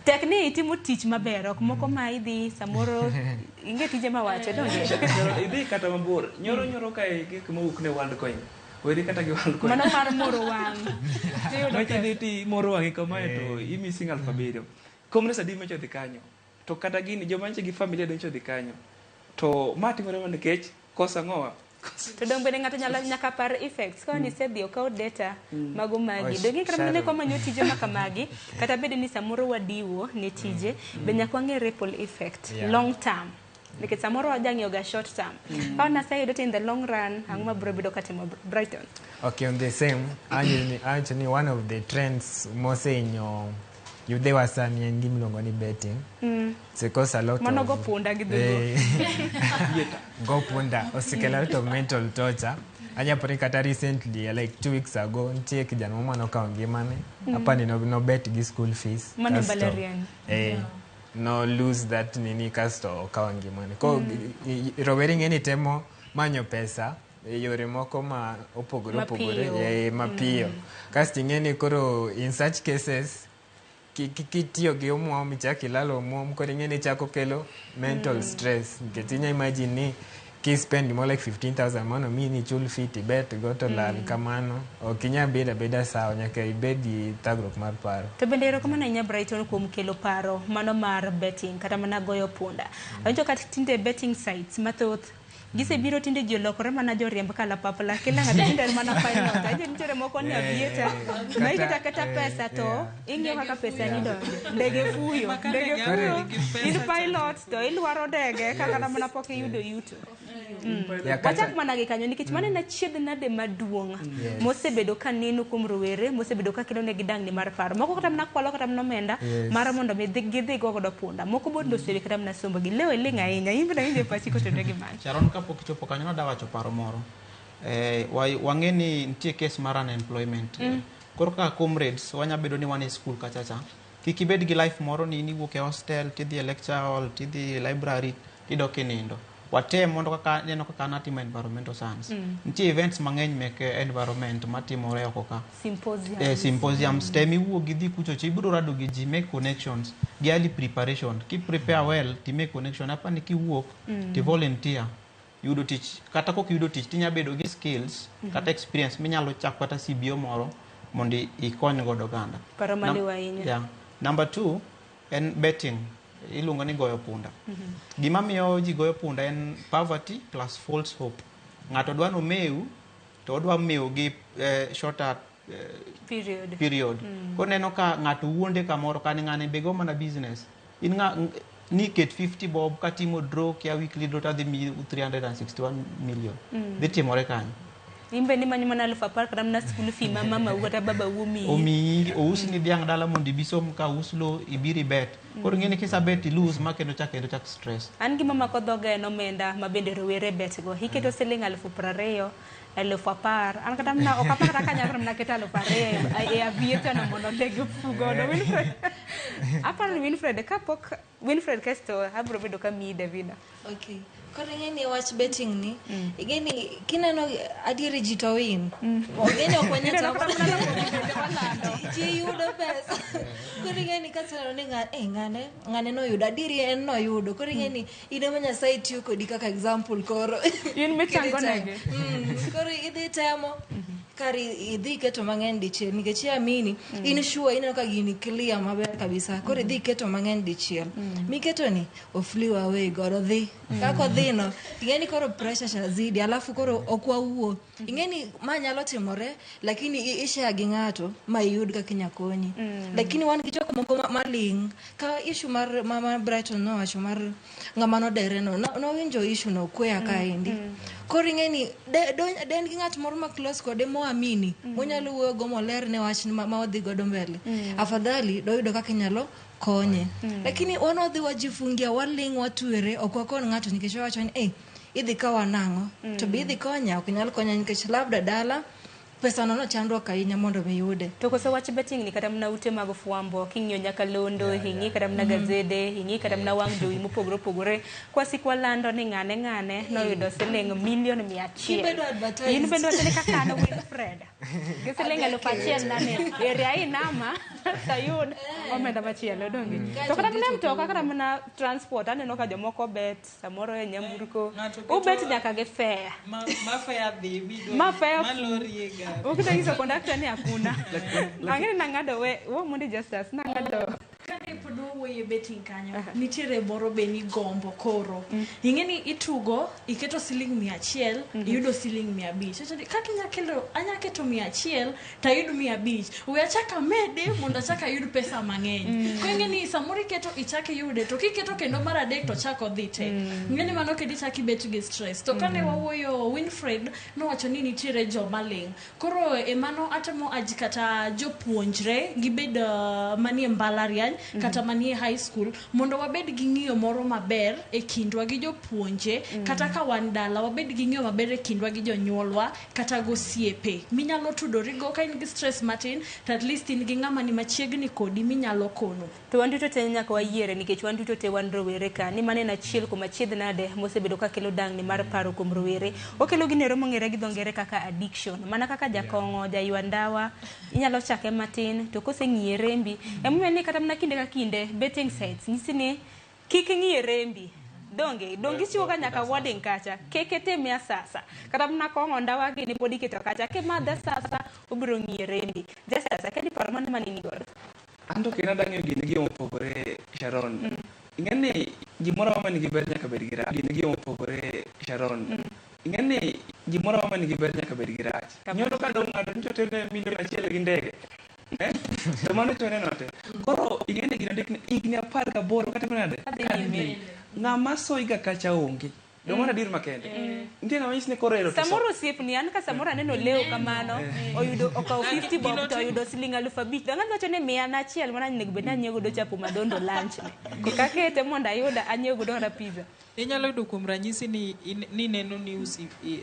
Tek ni itimo tich maber ok moko ma idhi samoro inge tije mawacho donge. Idhi kata mabor nyoro nyoro kae gik mowuok ne Worldcoin weri kata gi Worldcoin Mano mar moro wang'. Tiyudo Macha pesa. idhi ti moro wang'i kamae to imissing 7,000. Comrades adi macho dhi kanyo to kata gini joma nche gi familia doncho dhi kanyo to ma timore mana nikech kosa ang'owa To dong bende ng'ato nyalo nyaka par effects ka nisedhi okaw data mago magi. Oh, Donge kata mana Sharon. kwa manyo tije ma kamagi kata bed ni samoro wadiwo ne tije be nyaka wang'e ripple effect long term. Nikech samoro wajang'iyo ga short term. Ka naseyudo to in the long run ang'o mabiro bedo katimo Brighton. Okay, on the same, actually one of the trends mosenyo yudhe wa sani en gima iluongo ni betting. It's cause a lot Mano of go punda gi dholuo. Go punda osekelo a lot of mental torture. Anyaponi kata recently like 2 weeks ago nitie kijana moro manokawo ngimane. Apani no bet gi school fees. Mano kasto, mbalariany. No lose that nini kasto okawo ngimane. Ko rowere ng'eni temo manyo pesa e yore moko ma opogore opogore Mapiyo. Mapiyo. Kasto ing'e ni koro in such cases kitiyo gi omuom ichako ilalo omuom koro ing'e ni chako kelo mental stress nikech inya imagine ni kispend more like 15,000 mondo mi ni chul fee tibet go to lal kamano ok inyal bedo abeda sawa nyaka ibed gi thagruok mar paro. To bende erokamano ahinya Brighton kuom kelo paro mano mar betting kata mana goyo punda. Awinjo ka tinde betting sites mathoth gisebiro tinde ji olokore mana joriemb kalapapla kila ng'ato tinde en mana pilot. Awinjo nitiere moko ni aviator ma iketo aketa pesa to ing'iyo kaka pesa ni donjo. Ndege fuyo, ndege fuyo. In pilot to ilwaro ndege ka kata mana pok iyudo yuto. Yeah, kata- Wachak mana gi kanyo nikech mano en achiedh nade maduong' Yes. mosebedo ka neno kuom rowere mosebedo ka kelo negi dangni mar paro moko kata mana kwalo kata mana omenda mar mondo mi gidhi go godo punda moko bende osewe kata mana sombogi leo iling' ahinya in bende awinjo e pachi kotenore gi mano. Sharon kapok ichopo kanyo nada wacho paro moro. Wang'e ni nitie case mar unemployment. Koro kaka comrades wanya bedo ni wan e school kachacha. Kik ibed gi life moro ni in iwuok e hostel tidhi e lecture hall tidhi e library tidok e nindo. Watem mondo kaka neno kaka natimo environmental science. Nitie events mang'eny mek environment matimore oko ka. Symposium. Symposiums tem iwuok idhi kucho ibiro rado gi ji make connections gi early preparation. Ki prepare well ti make connection apani kiwuok ti volunteer yudo tich kata kok iyudo tich tinya bedo gi skills kata experience minyalo chako kata CBO moro mondo ikony godo oganda. Paro maliw ahinya. Number 2 en betting iluongo ni goyo punda. Gima miyo ji goyo punda en poverty plus false hope. Ng'ato dwa nomew to odwa mew gi shorter period. Koneno ka ng'ato wuonde kamoro kane ng'ane be go mana business. In ni ket 50 bob katimo draw kia weekly draw tadhi miyi 361 million. Dhi timore kanyo. In bende imanyo mana 10,000 kata mana school fee ma mamau kata babau omiyi. Omiyi ousni dhiang' dala mondo ibi som ka us lo ibiro ibet. Koro ing'e ni kisabet ilose ma kendo chak stress. An gima mako dhoga en omenda ma bende rowere bet go. Iketo siling 20,000, 10,000. An kata mana ok apar kata kanyalo mana keto 2,000 e aviator no mondo ndege ofu godo. Winfred. Aparo ni Winfred kapok Winfred kasto abiro bedo ka miyi Davina. Okay. Koro ing'e ni wach betting ni, ing'e ni kineno adieri ji to win. Ing'e ni ok wanyal Ineno kata mana ji yudo pesa. Koro ing'e ni kaseneno ni ng'ane noyudo, adieri en noyudo. Koro ing'e ni in ema Nyasaye tiyo kodi kaka example koro. In michango negi. Koro idhi temo. Kari idhi keto mang'eny dichiel nikech iamini in sure ineno ka gini clear maber kabisa. Koro idhi keto mang'eny dichiel. Miketo ni oflew away godo dhi. Kaka odhi no ing'e ni koro pressure cha zidi alafu koro ok wawuo. Ing'e ni ma nyalo timore lakini ishare gi ng'ato ma iyud kaka inya konyi. Lakini wan gi jok moko maling' ka issue mar mama Brighton nowacho mar ng'ama nodere no nowinjo issue no kweya kaendi. Koro ing'e ni de en gi ng'at moro ma close kode moamini monyalo wuoyo go moler ne wach ma odhi godo mbele. Afadhali doyudo kaka inyalo konye. Lakini wan wadhi wajifungia waling' watwere ok wakon ng'ato nikech wawacho ni idhi kawa nang'o to be idhi konya ok inyal konya nikech labda dala Pesa no no chandruok ahinya mondo mi yude. To koso wach betting ni kata mana ute mag fwambo king'iyo nyakalondo, ing'i kata mana gazede, ing'i kata mana wang' jowi mopogore opogore, kwasik walando ni ng'ane ng'ane noyudo siling milion 100. Kibedo advertised. In bende wacho ni kaka an Wilfred gi siling 1000 nane eri ainama tayud omenda machielo donge. To kata mana mtoka kata mana transport aneno ka jomoko bet samoro e nyamburko ubet nyaka gi fare. Ma fare dhi bido. Ma fare ma lori e gari. Ukita kondakta ni hakuna. Ang'e nang'ado we wo mondi Justus nang'ado. Kane pod wawuoyo e betting kanyo, nitiere moro be ni gombo koro. Ing'e ni itugo, iketo siling 100, iyudo siling 500. Wacho ni, kaka inya kelo, anya keto 100 to ayud 500. We achak amede mondo achak ayud pesa mang'eny. Koro ing'e ni samoro iketo ichak iyude, to kiketo kendo mar adek to chak odhi te. Ing'e ni mano kendo ichak ibet gi stress. To kane wawuoyo, Winfred nowacho ni nitiere joma ling'. Koro e mano atemo aji kata jopuonjre gibed manie mbalariany kata manie high school mondo wabed gi ng'iyo moro maber e kindwa gi jopuonje, kata ka wan dala wabed gi ng'iyo maber e kindwa gi jonyuolwa kata gosiepe minyalo tudorigo ka in gi stress matin to at least in gi ng'ama ni machiegni kodi minyalo kono. To wan duto te nyaka wayiere nikech wan duto te wan rowere ka ni mano en achiel kuom achiedh nade mosebedo ka kelo dangni mar paro kuom rowere. Okelo ginero mong'ere gi dho ngere kaka addiction, mana kaka jakong'o, jaywa ndawa, inyalo chake matin to koseng'iye rembi. Emomiyo ni kata mana kinde ka kinde betting sites nyisi ni kik ng'iye rembi. Donge, donge ichiwo ga nyaka warning kacha, keke mia sasa. Kata mana kong'o ndawa gini pod iketo kacha, kimadhe sasa obiro ng'iye rembi. Justus, akia paro mane mane in godo? An to kendo adang'iyo gini gi yo mopogore Sharon. Ing'e ni gimoro amora nigi ber nyaka bed gi rach. Gini gi yo mopogore Sharon. Ing'e ni gimoro amora nigi ber nyaka bed gi rach. Nyoro ka dong' ng'ato nyocha oterne milion 1 gi ndege. To mano to neno te. Koro ing'e ni gino ndik ni higni 18 kata nade? Ng'ama soiga kacha onge. Dong' mana adier makende. Nitie ng'ama nyisi ni koro ero to so. Samoro osiepni, an ka samoro aneno leo kamano, oyudo okawo 50 bob to oyudo siling 5000. Dong' adwacho ni miya achiel mana onego bed ni anyiewo godo chapo madondo lunch ni. Kakete mondo ayud anyiew godo kata pizza. Inyalo yudo kuom ranyisi ni neno news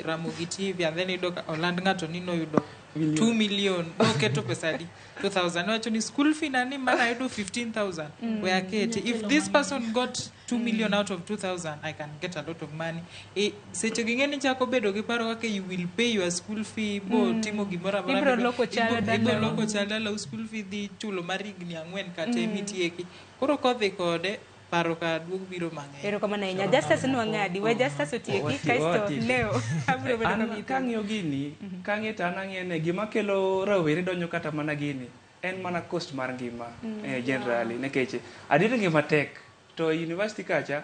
Ramogi TV and then iyudo ka oland ng'ato ni noyudo 2 million noketo pesa adi 2000 nowacho ni school fee na ni mana ayudo 15000 we akete. If this person got 2 million out of 2000 I can get a lot of money. Seche gi ng'eni chako bedo gi paro kaka you will pay your school fee bo timo gimoro amora Ibro loko chal ibro loko chal dalau school fee dhi chulo mar higni 4 kata emitieki. Koro kodhi kode paro ka duog biro mang'eny. Erokamano ahinya. Justus nwang'adi, we Justus otieki kaeto Leo abiro bedo An kang'iyo gini, kang'iyo to an ang'iyo ni gima kelo rawere donjo kata mana gini en mana cost mar ngima generally nikech adier ngima tek to university kacha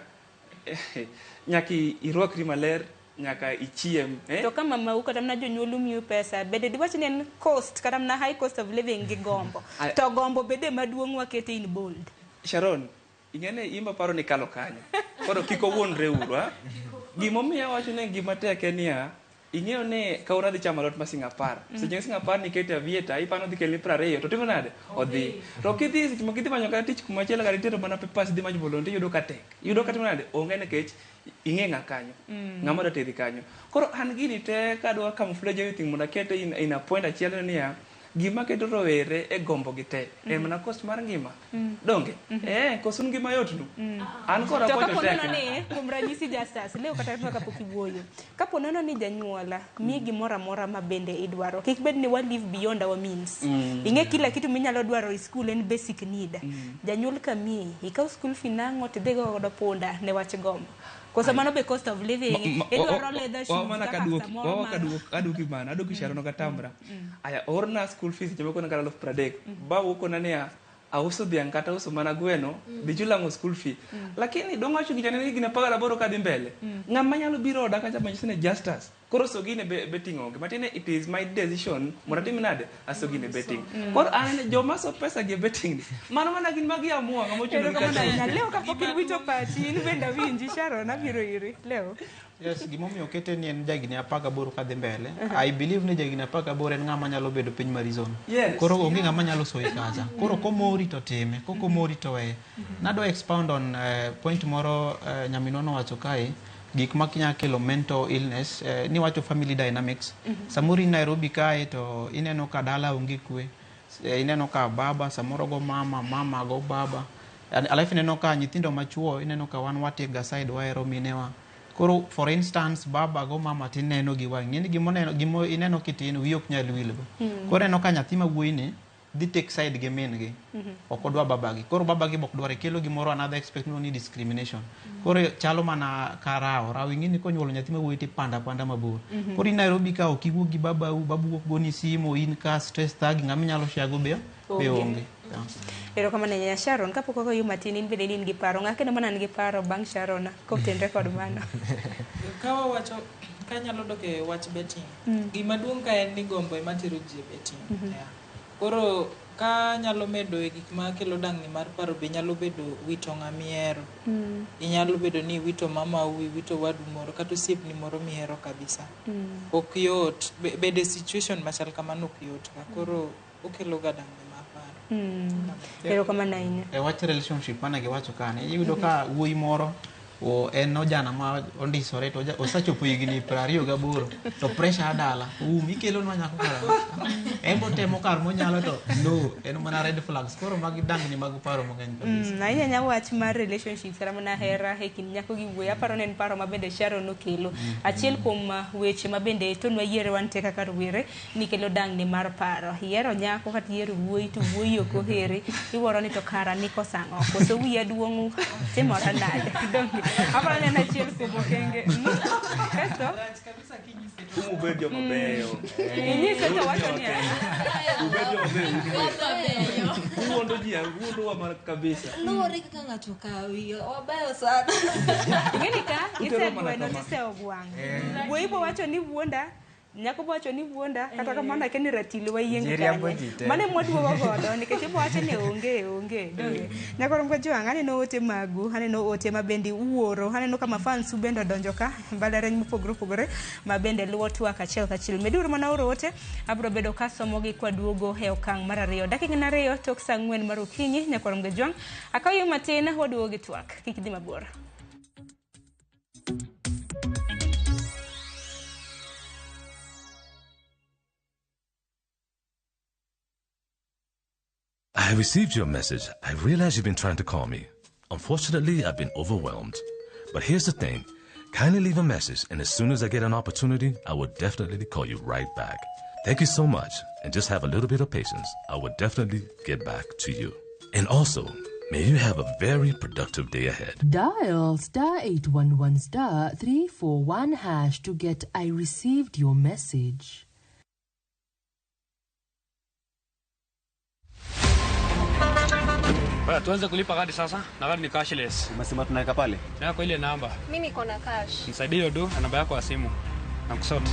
nyaka irwakri maler, nyaka ichiem. To ka mamau kata mana jonyuol miyi pesa bende diwach ni en cost kata mana high cost of living gi gombo. To gombo bende maduong' wakete in bold. Sharon, ing'e imba paro ni kalo kanyo. Koro kik owuondre uru, ha? Gimomiyo awacho ni gima tek en niya, ing'eyo ni ka unadhi chamo alot ma siling 10. Seche siling 10 nikete avieta, ipano dhi kelni 20, to timo nade? Odhi. To kidhi seche moko idhi manyo kata tich kumachielo kata itero mana papers idhi manyo volunteer iyudo ka tek. Iyudo ka timo nade? Onge nikech ing'e ng'a kanyo. Ng'ama dwa teri kanyo. Koro an gini te kadwa camouflage everything mondo akete in a point achiel niya, gima keto rowere e gombo gi te en mana cost mar ngima. Donge? Koso ngima yot nu. An kora To pocho kapo tek. nono ni kuom ranyisi Justus, leo kata kapok iwuoyo. Kapo nono ni janyuola miyi gimoro amora ma bende idwaro. Kik bed ni wa live beyond our means. Ing'e kila kitu minyalo dwaro e school en basic need. Janyuol ka miyi, ikaw school fee nang'o tidhi godo punda ne wach gombo. Koso mano be cost of living, idwaro leather shoes kaka samoro Aduoki mana, aduoki Sharon ok atamra. Aya, orna school fees seche moko kata 30,000. Babu okona niya, auso dhiang' kata auso mana gweno, dhi chul ang'o school fee. Lakini dong' wacho gicha ne higni 18 kadhi mbele. Ng'ama nyalo biro oda kacha manyisi ni Justus. Koro so gine betting onge. Matiende it is my decision mondo atim nade? Aso gine betting. Koro an joma so pesa gi betting ni. Mano mana gin magi amua ng'ama ochuno gi Erokamano kacha. ahinya. Leo kapok iwito pachi, in bende awinji Sharon abiro iri. Leo. Yes, gimomiyo okete ni en jahigni 18 kadhi mbele. I believe ni jahigni 18 en ng'ama nyalo bedo piny mar reason. Yes. Koro onge ng'ama nyalo soyi kacha. Koro komori to time, kokomori to weye. Nadwa expound on point moro nyaminwa nowacho kae Gik ma nyalo kelo mental illness, niwacho family dynamics. Samoro in Nairobi kae to ineno ka dala onge kwe. Ineno ka baba samoro go mama, mama go baba. Alafu ineno ka nyithindo machuo, ineno ka wan watake aside, wahero minewa. Koro for instance, baba go mama tineno gi wang'i. Ng'eni gimoneno gimo ineno kitin wiyi ok nyal wilgo. Koro ineno ka nyathi ma wuoyi ni dhi take side gi min gi. Ok odwa babagi. Koro babagi bok dware kelo gimoro another expect ni discrimination. Koro chalo mana ka rawo. Rawo ing'e ni konyuolo nyathi ma wuoyi tipanda panda mabor. Koro in Nairobi ka ok iwuok gi babau, babu ok goni simu, in ka stress thagi, ng'ama inyalo share go be onge. Erokamano ahinya Sharon, kapok wagoyo matin in bende in gi paro. Ng'a kendo mana nigi paro bang' Sharon kotenre kod mano. Ka wawacho kanyalo dok e wach betting. Gima duong' ka en ni gombo ema tero ji e betting. Yeah. Koro ka nyalo medo e gik makelo dang'ni mar paro be nyalo bedo wito ng'ama ihero. Inyalo bedo ni iwito mamau, iwito wadu moro kata osiepni moro mihero kabisa. Ok yot, bedo e situation machal kamano ok yot ga. Koro okelo ga dang'ni mar paro. Erokamano ahinya. E wach relationship mane giwacho kane, iyudo ka wuoyi moro o en ojana ma ondisore to osechopo higni 28 to pressure dala ikelonwa nyako kara en botemo kar monyalo to no en mana red flags. Koro magi dangni mag paro mang'eny kabisa. Ahinya nya wach mar relationships kata mana hera e kind nyako gi wuoyi, aparo ni en paro ma bende Sharon okelo. Achiel kuom weche ma bende tonwa yiere wan te kaka rowere ni kelo dangni mar paro. Iyiero nyako kata iyiero wuoyi to wuoyi ok oheri, iwuoro ni to kara nikoso ang'o, koso wiya duong' timora nade. Donge aparo ni en achiel kuom okenge. Kasto Ubed joma beyo. Inyise to wacho niya. Ubed joma beyo. Uwuondo ji, uwuondowa mar kabisa. Luwore kaka ng'ato kawi, wabayo sana. Ing'eni ka isegweno tiseogwang'. Wuoyi bo wacho ni wuonda, nyako bo wacho ni wuonda, kata kamano akia ni ratil wayieng' kanye. Mano ema waduogo godo nikech ibo wacho ni onge onge. Donge. Nyako rom kajwang', aneno ote magu, aneno ote ma bende uoro, aneno ka mafans u bende odonjo ka, mbalariany mopogore opogore ma bende luwo twak achiel kachiel. Meduru mana oro ote, abiro bedo kasomogi kwaduogo e okang' mar 2. Dakika 2 tok saa 4 mar okinyi, nyako rom kajwang'. Akaw yo matin, waduogo gi twak. Kik idhi mabor. I received your message. I realize you've been trying to call me. Unfortunately, I've been overwhelmed. But here's the thing. Kindly leave a message, and as soon as I get an opportunity, I will definitely call you right back. Thank you so much, and just have a little bit of patience. I will definitely get back to you. And also, may you have a very productive day ahead. Dial *811 *341# to get I received your message. Bwana, tuanze kulipa kadi sasa na kadi ni cashless. Umesema tunaweka pale? Na kwa ile namba. Mimi niko na cash. Nisaidie hiyo do na namba yako ya simu. Na kusort.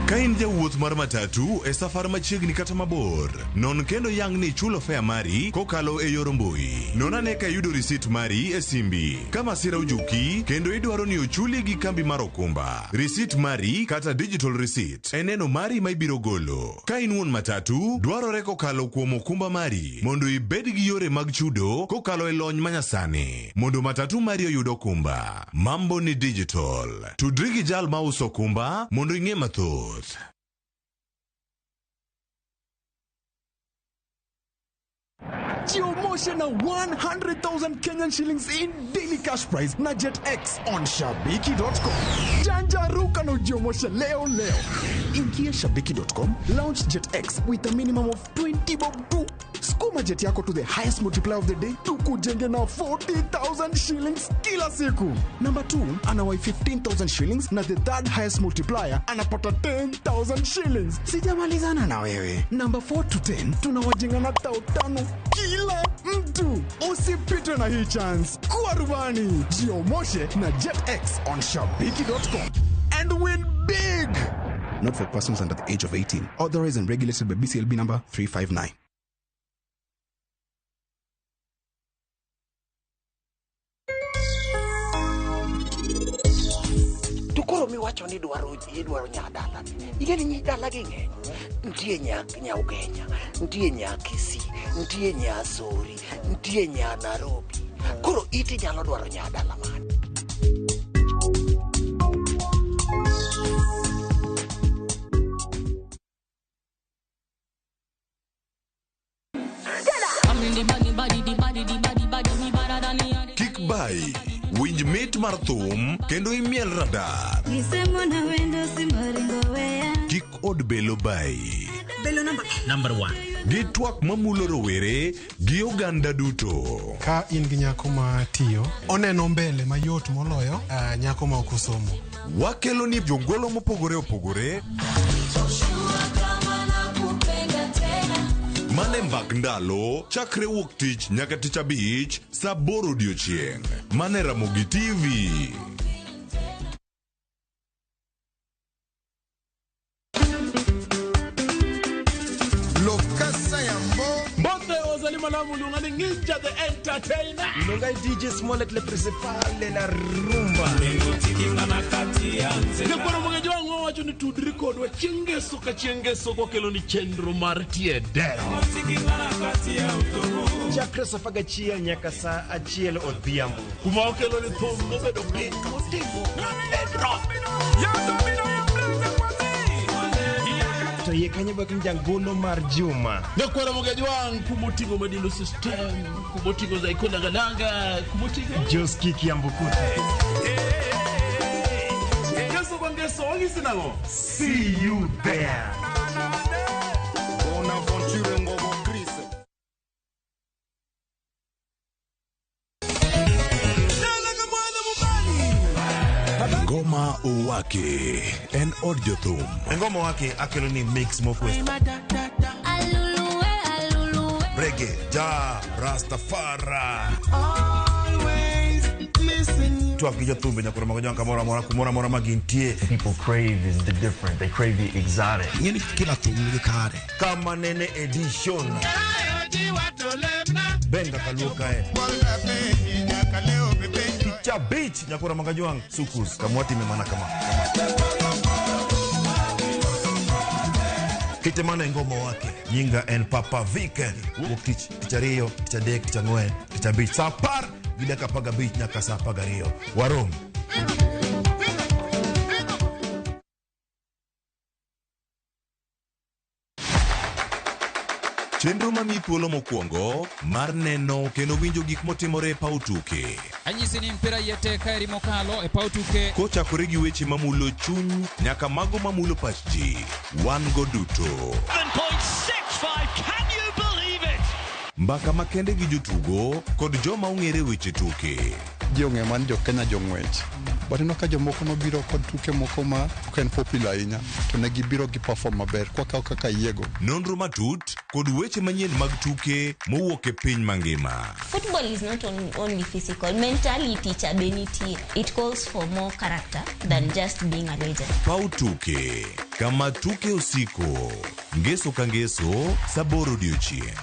Ka in jawuoth mar matatu e safar machiegni kata mabor, non kendo yang ni chulo fare mari kokalo e yor mbui. Non ane ka iyudo risit mari e simbi. Ka masira ojuki kendo idwaro ni ochuli gi kambi mar okumba, risit mari kata digital receipt e neno mari ma ibiro golo. Ka in wuon matatu, dwarore kokalo kuom okumba mari mondo ibed gi yore mag chudo kokalo e lony manyasani mondo matatu mari oyud okumba. Mambo ni digital. Tudri gi jal mauso okumba mondo ing'e mathoth. Jiomoshe na 100,000 Kenyan shillings in daily cash prize na Jet X on Shabiki.com. Janja ruka na ujiomoshe leo leo. Ingia Shabiki.com, launch Jet X with a minimum of 20 bob tu. Skuma jet yako to the highest multiplier of the day tukujenge na 40,000 shillings kila siku. Number 2 anawai 15,000 shillings na the third highest multiplier anapata 10,000 shillings. Sijamalizana na wewe. Number 4 to 10 tunawajenga na 5,000 kila mtu. Usipitwe na hii chance. Kuwa rubani. Jiomoshe na Jet X on Shabiki.com and win big. Not for persons under the age of 18. Authorized and regulated by BCLB number 359. Koro miwacho ni idwaro nyadala. Ing'e ni nyidala gi ng'eny. Nitie nya Ugenya, nitie nya Kisii, nitie nya Sori, nitie nya Nairobi. Koro iti nyalo dwaro nyadala mane? Kik bai, winj mit mar thum kendo imiel radar. Kik od belo bai. Belo number 1. Gi twak mamulo rowere gi oganda duto. Ka in gi nyako ma tiyo, oneno mbele mayot moloyo nyako ma ok osomo. Wakelo ni jongolo mopogore opogore mane mbak ndalo chakre wuok tich nyaka tich abich saa 8 odiochieng'. Mane Ramogi TV. Lokasa Yambo. Mbote ozali malamu lungani Ninja the Entertainer. Lungai DJ Smollett le principal de la rumba. Nyakwaro mage jwang' wacho ni tudri kodwa chieng' ngeso ka chieng' ngeso kokelo ni chenro mar tie dero. Chakre saa 11 nyaka saa 1 odhiambo. Kuma okelo ni thum mobedo piny motimo pedro. To yie kanyo bak ni jangolo mar Juma. Nyakwaro mage jwang' kumoting'o Madilo System, kumoting'o Zaiko Langalanga, kumoting'o Joski Kiambukuta. Ngeso kwa ngeso wang'isi nang'o? See you there. Bonaventure Ngobo Chris. Ngoma Owake en od jothum. Ngoma wake akelo ni mix mokwe. Reggae, ja, Rastafari. Twak gi jothumbe nyakwaro mag jwang' kamoro amora kumoro amora ma gintie. People crave is the different. They crave the exotic. Ing'eni kila thum nigi kare. Kama nene edition. Benga kaluo kae. Picha beach nyakwaro mag jwang' sukus kamwatime mana kama. Kite mana e ngoma wake. Nyinga en Papa Viken. Wuok tich, tich ariyo, tich adek, tich ang'wen, tich abich. Saa 10 gi dakika 15 nyaka saa 12. Warom. Chenro mamiyi thuolo mokwongo mar neno kendo winjo gik motimore e paw tuke. Anyisi ni mpira iye tek ka eri mokalo e paw tuke. Kochakore gi weche mamulo chuny nyaka mago mamulo pach ji. Wan go duto. 7.65, can you believe it? Mbaka makende gi jotugo kod joma ong'ere weche tuke. Ji ong'eyo mana ni jo Kenya jong'wech. But ineno ka jomoko nobiro kod tuke moko ma ok en popular ahinya to ne gibiro gi perform maber kwakawo kaka yiego. Nonro matut kod weche manyien mag tuke mowuok e piny mangima. Football is not only physical, mentality cha be nitie. It calls for more character than just being a legend. Paw tuke, kama tuke osiko. Ngeso ka ngeso, saa 8 odiochieng'.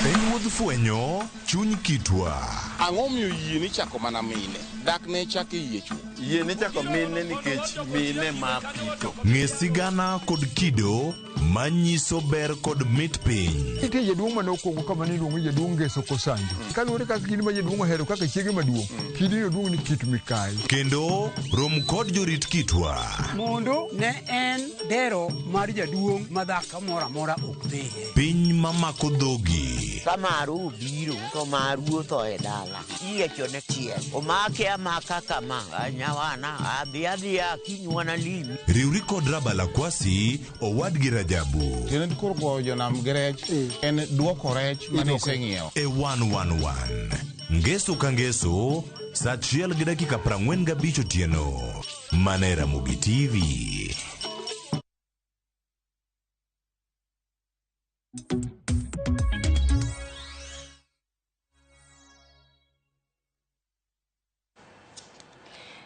En wuodh fwenyo chuny kitwa. Ang'o miyo yie ni chako mana mine? Dak ne chako yie chuth. Yie ni chako mine nikech mine ma pito. Ng'e sigana kod kido manyiso ber kod mit piny. Nitie jaduong' mane okwongo kama ne iluongo ni jaduong' Ngeso Kosanjo. Kaluwore kaka kidi ma jaduong' ohero kaka chiege maduong', kidino duong' ni Kit Mikayi. Kendo rom kod jorit kitwa. Mondo ne en dero mar jaduong' ma dhako moro amora ok dhiye. Piny mamako dhogi. Ka maru obiro to maru otho e dala. Iyiechone chiel. Omake amaka kama. Nyawana adhi adhiya kinywana limi. Riwri kod Rabala Kwasi owadgi Rajabu. Tiende koro goyo jonam gi rech en duoko rech mane iseng'iewo. E 111. Ngeso ka ngeso saa 1:45 otieno. Mana e Ramogi TV.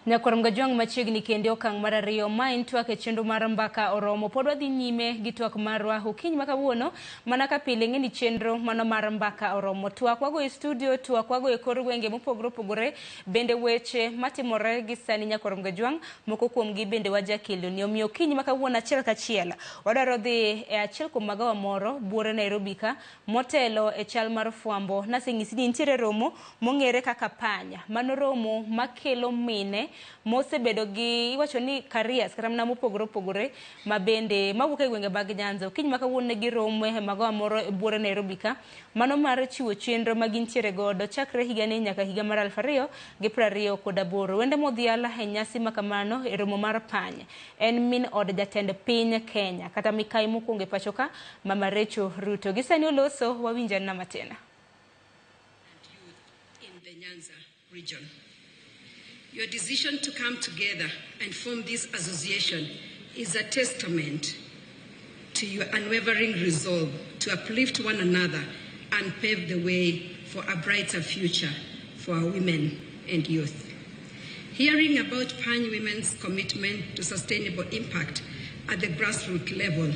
Nyakwar Mgajwang' machiegni kende okang' mar ariyo ma en twak e chenro mar mbaka oromo. Pod wadhi nyime gi twak marwa okinyi ma kawuono mana ka pile ng'e ni chenro mano mar mbaka oromo. Twak wago e studio, twak wago e kor gwenge mopogore opogore, bende weche matimore gi sani Nyakwar Mgajwang' moko kuomgi bende wajakeloni. Omiyo okinyi ma kawuono achiel kachiel wadwaro dhi e achiel kuom magawa moro buore Nairobi ka motelo e chal mar fwambo. Naseng'isi ni nitiere romo mong'ere kaka panya. Mano romo makelo mine mosebedo gi iwacho ni careers kata mana mopogore opogore ma bende mawuok e gwenge mag Nyanza. Okinyi ma kawuono ne giromo e magawa moro e buore Nairobi ka, mano mar chiwo chenro ma gintiere godo chakre higani nyaka higa mar 2028. Wende modhial e nyasi ma kamano e romo mar pany en min od jatend piny Kenya kata mikai mokwongo e pacho ka, Mama Rachel Ruto. Gisani oloso wawinjana matin. In the Nyanza region. Your decision to come together and form this association is a testament to your unwavering resolve to uplift one another and pave the way for a brighter future for our women and youth. Hearing about Pany Women's commitment to sustainable impact at the grassroots level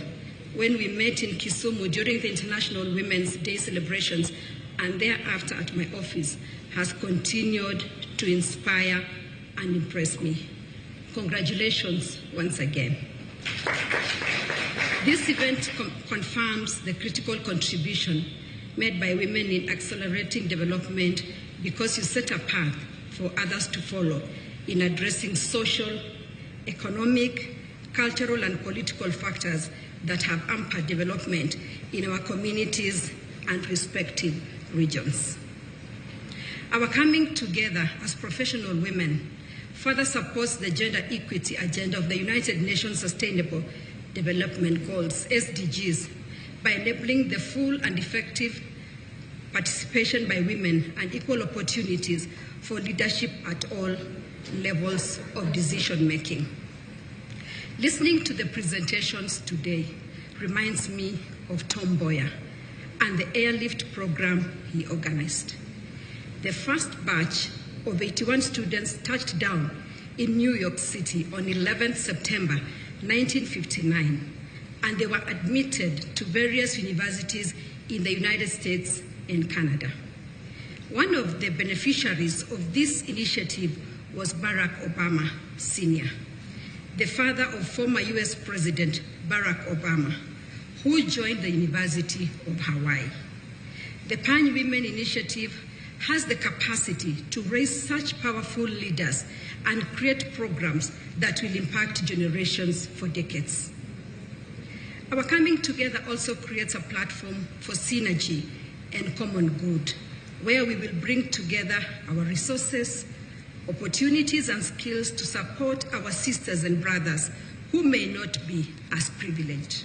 when we met in Kisumu during the International Women's Day celebrations and thereafter at my office has continued to inspire and impress me. Congratulations once again. This event confirms the critical contribution made by women in accelerating development because you set a path for others to follow in addressing social, economic, cultural, and political factors that have hampered development in our communities and respective regions. Our coming together as professional women further supports the gender equity agenda of the United Nations Sustainable Development Goals, SDGs, by enabling the full and effective participation by women and equal opportunities for leadership at all levels of decision making. Listening to the presentations today reminds me of Tom Mboya and the airlift program he organized. The first batch of 81 students touched down in New York City on 11th September 1959, and they were admitted to various universities in the United States and Canada. One of the beneficiaries of this initiative was Barack Obama Sr., the father of former US President Barack Obama, who joined the University of Hawaii. The Pany Women Initiative has the capacity to raise such powerful leaders and create programs that will impact generations for decades. Our coming together also creates a platform for synergy and common good, where we will bring together our resources, opportunities, and skills to support our sisters and brothers who may not be as privileged.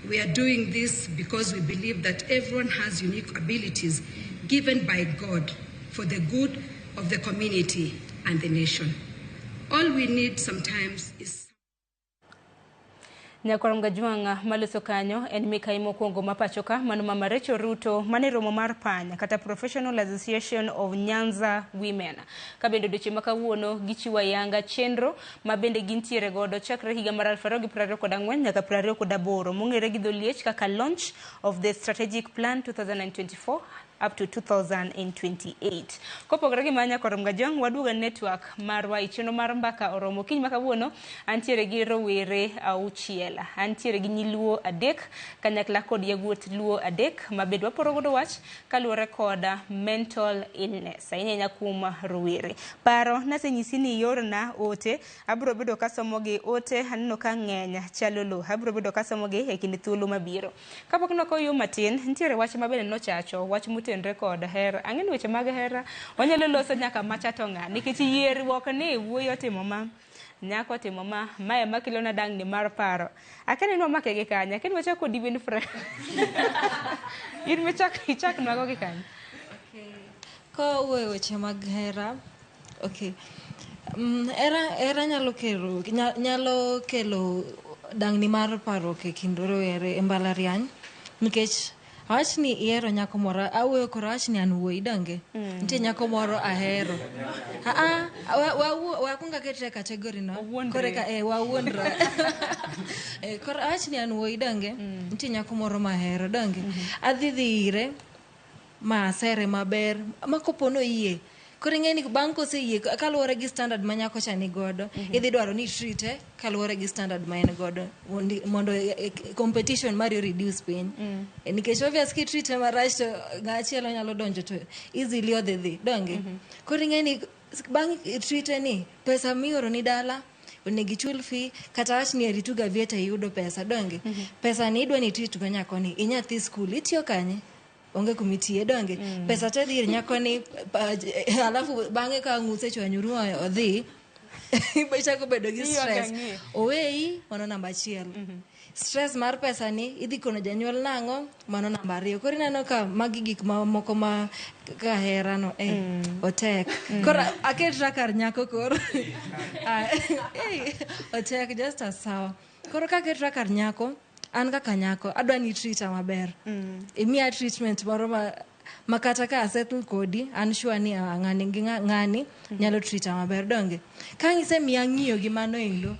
We are doing this because we believe that everyone has unique abilities given by God for the good of the community and the nation. All we need sometimes is Nyakwar Mgajwang' maloso kanyo en mikai mokwongo ma pacho ka mano Mama Rachel Ruto mane romo mar pany kata Professional Association of Nyanza Women. Ka bende odiochieng' ma kawuono gichiwo ayanga chenro ma bende gintiere godo chakre higa mar 2024 nyaka 2028 mong'ere gi dho liech kaka launch of the strategic plan 2024 up to 2028. Kopogore gi mano Nyakwar Mgajwang' waduogo e network marwa e chenro mar mbaka oromo kiny ma kawuono antiere gi rowere auchiel, antiere gi nyiluo 3 kanyakla kod yawuot luo 3 ma bende waporo godo wach kaluwore kod mental illness ahinya ahinya kuom rowere. Paro nasenyisi ni iorna ote, abiro bedo kasomo gi ote aneno ka ng'eny chalo lo, abiro bedo kasomo gi e kind thuolo mabiro. Kapok nokoyo matin, nitiere wach ma bende nochacho, wach motenre kod hera. Ang'e ni weche mag hera wanyalo loso nyaka macha to ng'a nikech yierruok ni wuoyi otimo ma, nyako otimo ma, mae makelo na dangni mar paro. Akia ni nwamake gi kanye, akia ni wachako kodi Winfred. In michak ichak nwago gi kanye. Kowuoyo weche mag hera, okay. Hera nyalo kelo nyalo kelo dangni mar parruok e kind rowere e mbalariany nikech awach ni ihero nyako moro, awuoyo koro awach ni an wuoyi donge. Nitie nyako moro ahero. Wakwongo aketre e category no. Kore ka wawuondra. Koro awach ni an wuoyi donge. Nitie nyako moro mahero donge. Adhi dhi ire ma asere maber ma kopo noyie. Koro ing'e ni bang' koseyie kaluwore gi standard ma nyako cha ni godo, idhi dwaro ni treat kaluwore gi standard ma en godo mondo competition mari reduce piny. Nikech obvious kitreat marach to ng'achielo nyalo donjo to easily odhi dhi donge. Koro ing'e ni Bang' treat ni pesa mioro ni dala onego ichul fee kata wach ni erituga vieta iyudo pesa donge. Pesa ni idwa ni treat go nyakoni, inyathi skul itiyo kanye? Onge kumitiye donge. Pesa te dhi ir nyakoni, alafu bang'e ka ng'use chwanyoru odhi ichako bedo gi stress. Oweyi, mano namba achiel. Stress mar pesa ni idhi kono janyuol nang'o, mano namba ariyo. Koro ineno ka magi gik mamoko ma ka hera no otek. Koro aketra kar nyako koro. Otek just as sawa. Koro kaketra kar nyako, an kaka nyako adwa ni treata maber. Imiya treatment moro ma kata ka asettle kodi, an sure ni ng'ani gi ng'ani nyalo treata maber donge. Ka isemiya ng'iyo gi mano endo,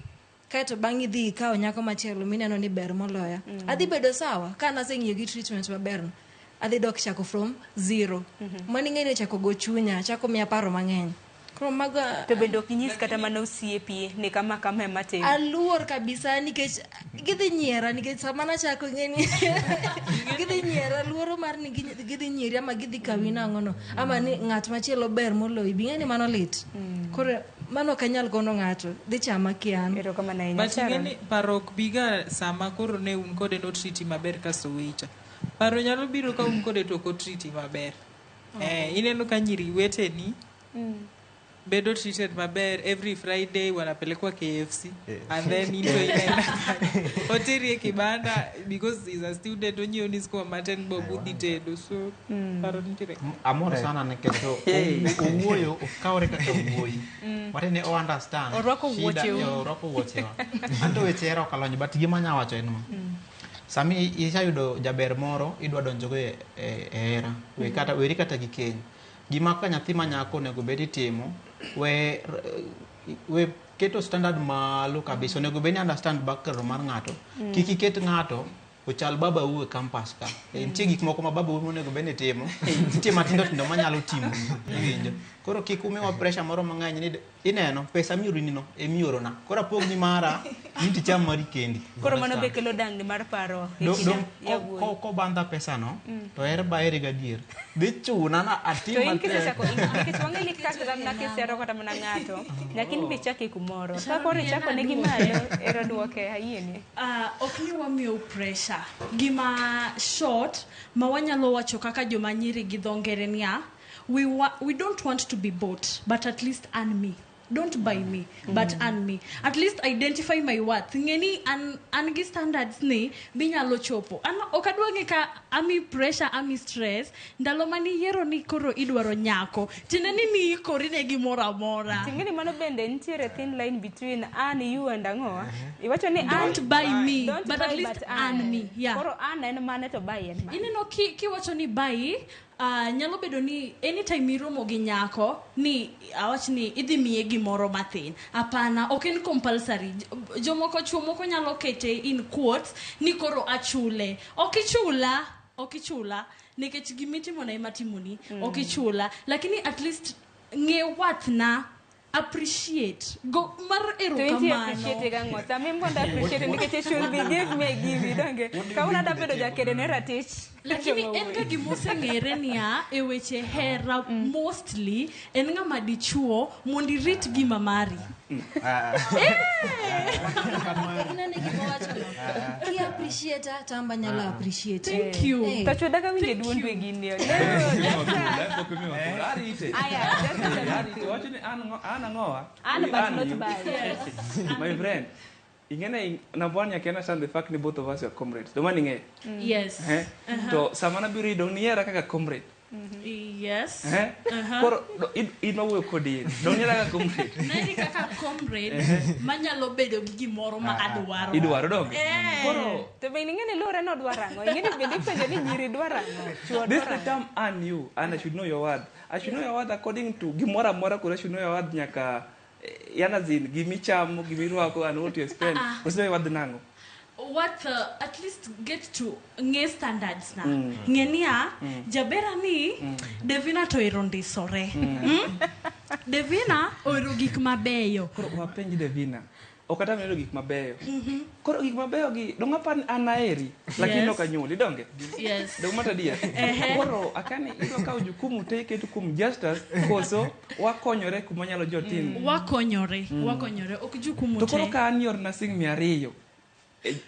kaeto bang' idhi ikawo nyako machielo mineno ni ber moloya. Adhi bedo sawa ka naseng'iyo gi treatment maber no. Adhi dok chako from zero. Mano ing'e ni chako go chunya, chako miya paro mang'eny. Koro mago. To bende ok inyis kata mana osiepi ni kama kama ema timo? Aluor kabisa nikech gidhi nyiera, nikech sama nachako ing'e ni gidhi nyiera, luoro mar ni gidhi nyieri ama gidhi kawi nang'o no ama ni ng'at machielo ber moloyi bi, ing'e ni mano lit. Koro mano ok anyal gono ng'ato dhi chama kian. Erokamano ahinya. But ing'e ni paro ok biga sama koro ne un kode notreati maber kasto oweyi cha. Paro nyalo biro ka un kode to ok otreati maber. Ineno ka nyiri weteni bedo treated maber, every Friday wanapelekwa KFC, and then into inaenda oteri e kibanda because he's a student, onyiewo ni skuma matin bob udhi tedo, so paro nitiere. Amor sana nikech owuoyo okawre kaka wuoyi. Matiende o understand. Orwako shida- wuocheu. Orwako wuochewa. Anto weche hera ok alony, but gima anya wacho en ma. Sami isayudo jaber moro idwa donjogo e hera, we kata weri kata gi keny. Gima ka nyathi ma nyako onego bed itimo, we keto standard malo kabisa. Onego bed ni understand background mar ng'ato. Kik iket ng'ato ochal babau e campus ka. Nitie gik moko ma babau monego bed ni timo, nitie matindo tindo manyalo timo, iwinjo. Koro kik umiwa pressure moro mang'eny ni ineno pesa mioroni no emiorona. Koro apogni mara, in ticham mari kendi. Koro mano be Understand? kelo dangni mar paro e kind yawuoyi. Kobandha pesa no, to her bahere gadier. Dhi chuna na atim To in matek. kisechako, nikech wang'e ni kaka mana kisero kata mana ng'ato, nyaka in be ichake kumoro. Ka koro ichako ne gi malo, ero duoke, ayieni. Ok ni wamiyo pressure. Gima short ma wanyalo wacho kaka joma nyiri gi dho ngere niya, we don't want to be bought, but at least earn me. Don't buy me, but earn me. At least identify my worth. Ng'eni an gi standards ni minyalo chopo. An ok adwa ng'e ka ami pressure, ami stress. Ndalo mani yiero ni koro idwaro nyako. Tiende ni niikori ne gimoro amora. Ting'eni mano bende nitiere thin line between earn you and ang'o? Iwacho ni earn- Don't buy me, don't but at buy, least but earn me. Yeah. Koro earn en mane to buy en mane? Ineno kiwacho ni buy, nyalo bedo ni anytime iromo gi nyako ni awach ni idhi miye gimoro mathin. Hapana, ok en compulsory. Jomoko, chuo moko nyalo kete in quotes ni koro achule. Ok ichula, ok ichula nikech gimitimona ema timoni. Ok ichula, lakini at least ng'e worth na, appreciate go mar To intie appreciate erokamano. gang'o? Sama in mondo appreciate nikech it should be give me I give you, donge? Kawuono adwa bedo jakede ne ratich. Lakini en ga gimoseng'ere niya e weche hera, mostly en ng'ama dichuo mondo irit gima mari. Ineno gima wachono, ki appreciate tamba nyalo appreciate. Thank you. To chuda ka winje duond we gini. Arite. Aya, Arite. Wacho ni an ang'owa? An but An not you. buy. My friend. Ing'e number one nyaka understand the fact ni both of us are comrades. Doma ni ng'e. Yes. Eh? To sama nabiro yudo niyiera kaka comrade. Yes. Eh? Koro in mawuoyo kodi in. Dong niyiera kaka comrade. Neri kaka comrade manyalo bedo gi gimoro ma adwaro. Idwaro donge? Eh. Koro To be ing'e ni luwore ni odwaro ang'o? Ing'e ni bende ipenjo ni nyiri dwaro ang'o? Chuo this dwaro the ang'o? term earn you and I should know your worth. I should know your worth according to gimoro amora, koro I should know your worth nyaka yana zin gimichamo, gimirwako and what you spend. Ah, ah. Know your worth nang'o? What at least get to ng'e standards na. Ng'e niya, jabera ni Devina to ero ndisore. Devina ohero gik mabeyo. Koro wapenj Devina. Ok atam neno gik mabeyo. Koro gik mabeyo gi dong apa ni an aheri lakini Yes. ok anyuoli donge? Yes. Dong mata adier. Ehe. Koro akani idwa kawo jukumu te iketo kuom Justus koso wakonyore kuma nyalo jotim. Wakonyore, wakonyore. Ok jukumu To koro te. ka an iorna siling 200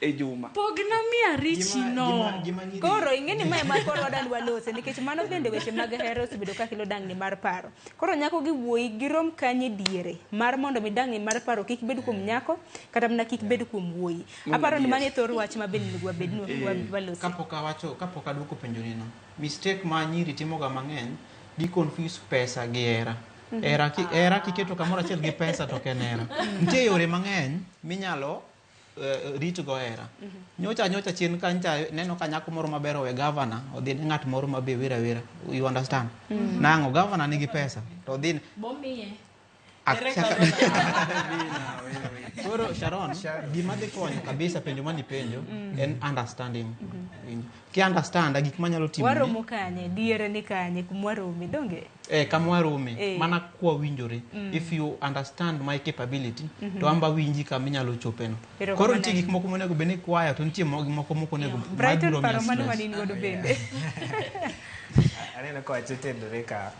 e juma. Pogna 500 no. Koro ing'e ni mae ma koro wadwa ni walose nikech mano bende weche mag hera osebedo ka kelo dangni mar paro. Koro nyako gi wuoyi girom kanye diere mar mondo mi dangni mar paro kik bed kuom nyako kata mana kik bed kuom wuoyi. Mano Aparo ni adier. mano e thor wach ma bende onego wabed ni walose. Kapok awacho, kapok aduoko penjo ni no, mistake ma nyiri timoga mang'eny, gi confuse pesa gi hera. Hera ki, hera kiketo kamoro achiel gi pesa to ok en hera. Nitie yore mang'eny minyalo rit go hera. Nyocha nyocha chien ka ncha neno ka nyako moro maber owe gavana, odhi ne ng'at moro mabe wira wira. You understand? Nang'o gavana nigi pesa to odhi ne Bomiye. Koro Sharon, gima dhi konyo kabisa penjo mani penjo en understanding. Ki understand gik manyalo timo Waromo kanye, diere ni kanye, kuma warome, donge? Kama warome mana kwa winjore. If you understand my capability to amba winji kama inyalo chopeno. Erokamano Koro nitie gik ahinya. moko monego bed ni ikwayo to nitie moko mok onego Brighton mabiro miya paro mane stress. ma in godo bende. Aneno ka wacho tendore ka.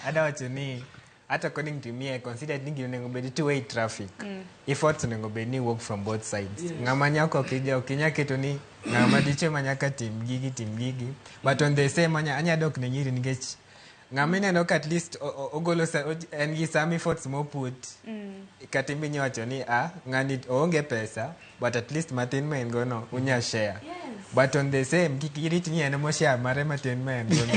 Ada wacho ni hata according to me I consider ni gino onego bed two way traffic. Efforts onego bed ni work from both sides. Yes. Ng'ama nyako ok ija ok inya keto ni ng'ama dichuo ema nyaka tim gigi tim gigi. But on the same anya dok ne nyiri nikech ng'ama ineno ka at least ogolo en gi some efforts moput. Kata in be inya wacho ni ng'ani oonge pesa but at least matin ma en go no unya share. But on the same kik irit ni en emo share mare matin ma en go no.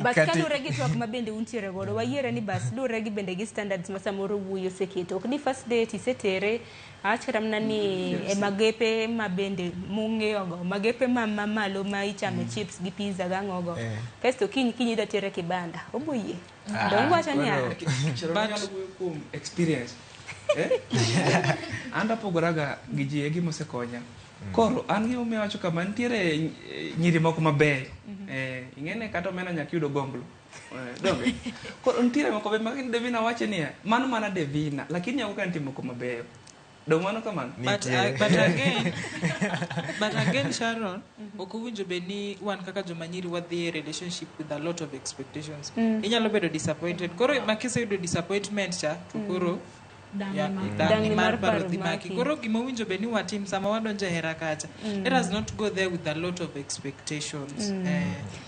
Bas Kati- kaluwore gi twak ma bende untiere godo, wayiere ni bas luwore gi bende gi standards ma samoro wuoyi oseketo. Ok ni first date isetere, awach kata mana ni e magepe ma bende mung'iyogo, magepe ma mamalo ma ichame chips gi pizza gang'ogo. Kasto kiny kiny idwa tere kibanda, obo yie. Dong wacho niya, Sharon anyalo wuoyo kuom experience. An tapogoraga gi ji e gima osekonya. Koro an gimomiyo awacho kama nitiere nyiri moko mabeyo. Ing'ene kata omena nyaka iyud ogonglo. Donge? Koro nitiere moko be ma Devina wache niya, mano mana Devina, lakini nyako ka nitie moko mabeyo. Dong mano kamano? But, but again Sharon, ok owinjo bed ni wan kaka joma nyiri wadhi e relationship with a lot of expectations. Inyalo bedo disappointed. Koro ma kiseyudo disappointment cha to koro Dangni dangni mar mar paro paro dhi maki. maki. Koro gima owinjo bed ni watim sama wadonjo e hera kacha. Let us not go there with a lot of expectations.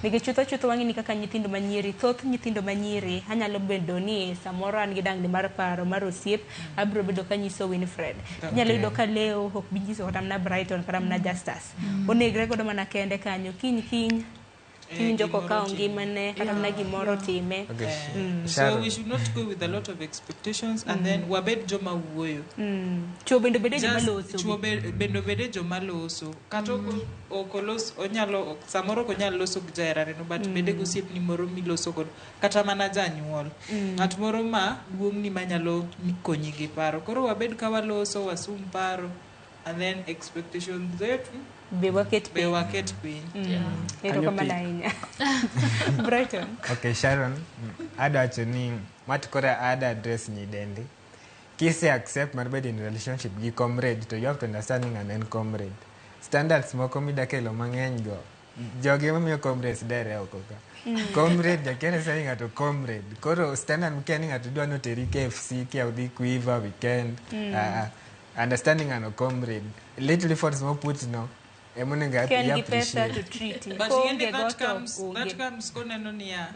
Nikech chutho chutho wang'e ni kaka nyithindo manyiri, thoth nyithindo manyiri anyalo bedo ni samoro an gi dangni mar paro mar osiep, abiro bedo kanyiso Winfred. Inyalo yudo ka Leo ok bi nyiso kata mana Brighton kata mana Justus. Onegre godo mana kende kanyo kiny kiny kiwinjo Gimoro kokawo time. ngimane kata mana gimoro time. Okay. So Sharon. we should not go with a lot of expectations and then wabed joma wuoyo. Chuo bende obede joma Just loso. chuo bende obede joma loso. Kata ok olos onyalo samoro ok onyal loso gi jaherane no but bede gi osiepni moro miloso godo kata mana janyuol. Ng'at moro ma duong'ni manyalo konyi gi paro. Koro wabed ka waloso wasum paro and then expectations zetu be waket be waket piny. Erokamano ahinya. Brighton. Okay, Sharon, adwa wacho ni mat koro ada address nyidendi. Kise accept mar bedo in relationship gi comrade to you have to understand ni ng'ano en comrade. Standards moko midakelo mang'eny go, jogi mamiyo comrades dere oko ka. Comrade jakere sani ng'ato comrade. Koro standard mikia ni ng'ato dwa noteri KFC kia udhi Quiver weekend. Understanding ng'ano comrade. Little efforts moput no emonego Ka en gi pesa to appreciate. treat. But Koonge ing'e ni go that to comes onge. that comes koneno niya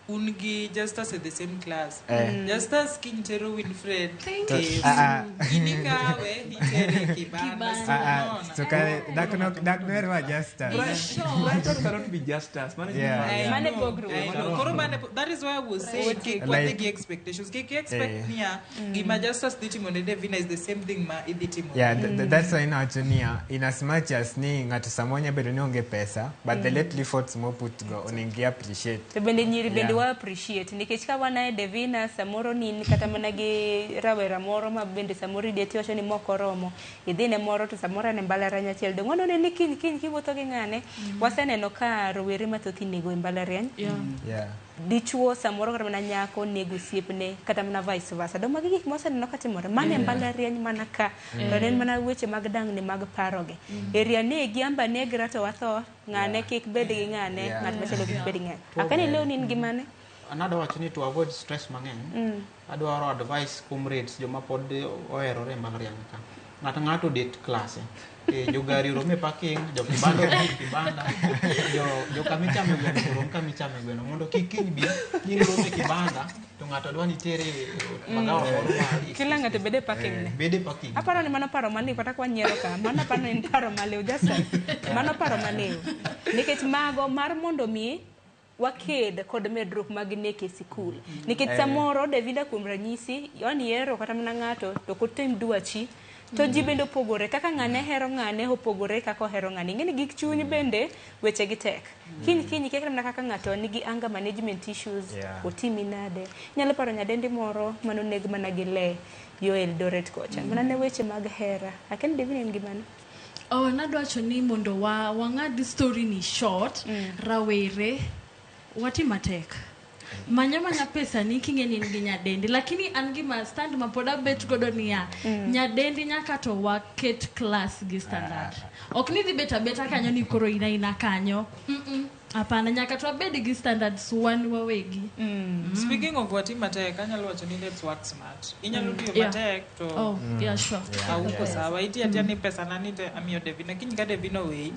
un gi Justus at the same class. Eh. Justus kiny tero Winfred To- KFC. ah, ah. In ikawe itere kibanda. Ah, ah, so kare dak no dak noher ma Justus. Brighton cannot be Justus. Mano Yeah. I Mane know, pogruok. I know. Koro mane that is why I was saying kik wadhi Like- gi expectations. Kik expect Eh. niya gima Justus dhi timo ne Devina is the same thing ma idhi timo. Yeah, that's why nawacho niya in as much as ni ng'ato samoro nya bedo ni onge pesa but the little efforts moput go onego i appreciate. To bende nyiri bende Yeah. wa appreciate nikech ka wan e Devina samoro ni in kata mana gi rawera moro ma bende samoro idete wacho ni mok oromo idhi ne moro to samoro en e mbalariany achiel dong wanone ni kiny kiny kiwuotho gi ng'ane waseneno ka rowere mathoth inego e mbalariany Yeah. Yeah. Dichuo samoro kata mana nyako nego osiepne kata mana vice versa. Do magi gik moseneno katimore. Mano e mbalariany mana ka. To ne en mana weche mag dangni mag parogi. Eri anegi amba negra to watho ng'ane kik bed gi ng'ane ng'at machielo kik bed gi ng'ane. Akani lewni in gi mane? An adwa wacho ni to avoid stress mang'eny. Adwaro advice comrades joma pod oherore e mbalariany ka. Ng'ato ng'ato det klase. Jogari orom e parking, jo kibanda orom e kibanda, jo kama ichame gweno orom kama ichame gweno mondo kik kiny bi ni urom e kibanda to ng'ato dwa ni tere e magawa moro ma Kila ng'ato bede e parking ne. Bede e parking. Aparo ni mano paro maliw kata kwa nyiero ka mano aparo ni en paro maliw just mano paro maliw. Nikech mago mar mondo mi waked kod medruok mag nek e sikul. Nikech samoro Davida kuom ranyisi, yani ihero kata mana ng'ato to ok otim dwachi to ji bende opogore kaka ng'ane hero ng'ane opogore kaka ohero ng'ane. Ing'e ni gik chuny bende weche gi tek. Kiny kiny ikia kata mana kaka ng'ato nigi anger management issues, otimi nade. Inyalo paro nyadendi moro manoneg mana gi le yo Eldoret kocha. Mana ne weche mag hera. Akia ni Davida in gi mane? Oh, nadwa wacho ni mondo wang'ad story ni short, rawere wati matek. Manya mana pesa ni king'e ni in gi nyadendi, lakini an gima stand ma pod abet godo niya, nyadendi nyaka to waket class gi standard. Ok ni dhi bet abeta kanyo ni koro ina ina kanyo. Hapana, nyaka to wabed gi standards wan wawegi. Speaking of wati matek, anyalo wacho ni let's work smart. Inyalo tiyo matek to Oh, yeah, sure. Auko sawa. Iti atia ni pesa na ni te amiyo Devina. Kiny ka Devina oweyi.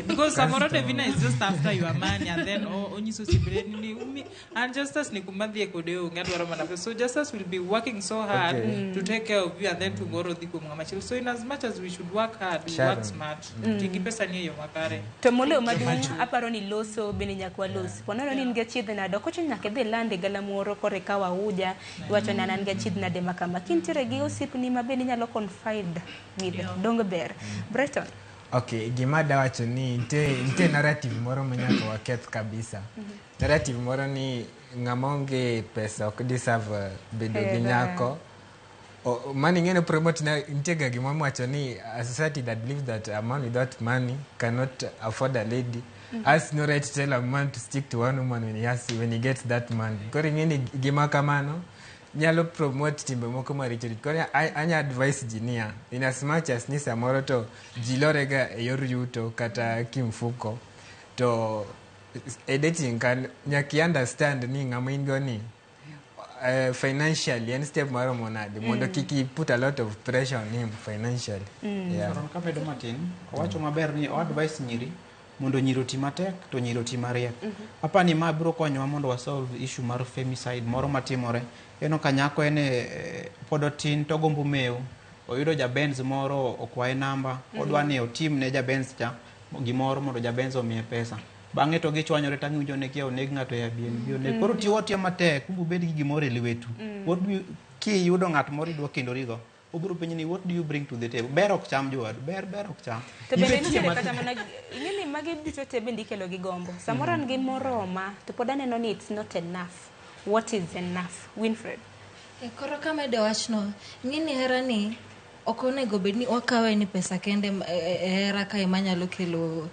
Because samoro Devina is just after your money and then onyiso osiepene ni umi and Justus ni kuma dhiye kode onge adwaro mana pesa. So Justus will be working so hard to take care of you and then tomorrow dhi kuom ng'ama chielo. So in as much as we should work hard, we work smart. Ti gi pesa ni e yo makare. To moloyo maduong' aparo ni loso bende nyaka walos. Waneno ni in gi achiedh nade, ok ochuno nyaka idhi lande galamoro koro ikaw auja, iwacho ni an an gi achiedh nade ma kama. Kintiere gi osiepni ma bende inyalo confide with, donge ber. Brighton. Okay, gima dawacho ni nitie narrative moro ma nyaka waketh kabisa. Narrative moro ni ng'ama onge pesa ok deserve bedo gi nyako. Mano ing'e ni promote na nitie ga gima wacho ni a society that believes that a man without money cannot afford a lady has no right to tell a man to stick to one woman when he gets that money. Koro ing'e ni gima kamano nyalo promote timbe moko maricho. Koro anya advice ji niya, in as much as ni samoro to ji lorega e yor yuto kata kimfuko, to e dating kan nyaka i understand ni ng'ama in go ni financially en step maromo nade mondo kik i put a lot of pressure on him financially. Sharon, kamedo matin, owacho maber ni o advice nyiri mondo nyiri oti matek to nyiri oti mariek. Apani ma biro konyowa mondo wa solve issue mar femicide moro matimore. Ineno ka nyako en pod otin to ogombo mewo, oyudo ja Benz moro okwaye namba, odwa ni otim ne ja Benz cha gimoro mondo ja Benz omiye pesa. Bang'e to gichwanyore to ang'iwinjo ni kia oneg ng'ato e Airbnb oneg. Koro tiyo atiya matek kumbe ubed gi gimoro e lwetu. What do you, kiyudo ng'at moro idwa kendorigo, obiro penji ni what do you bring to the table? Ber ok cham jowadu, ber ok cham. To bende nitiere kata mana ing'e ni magi duto te bende ikelo gi gombo. Samoro an gi moroma to pod aneno ni it's not enough. What is enough? Winfred. Koro kamedo wachno, ing'e ni hera ni ok onego bed ni wakawe ni pesa kende hera kae manyalo kelo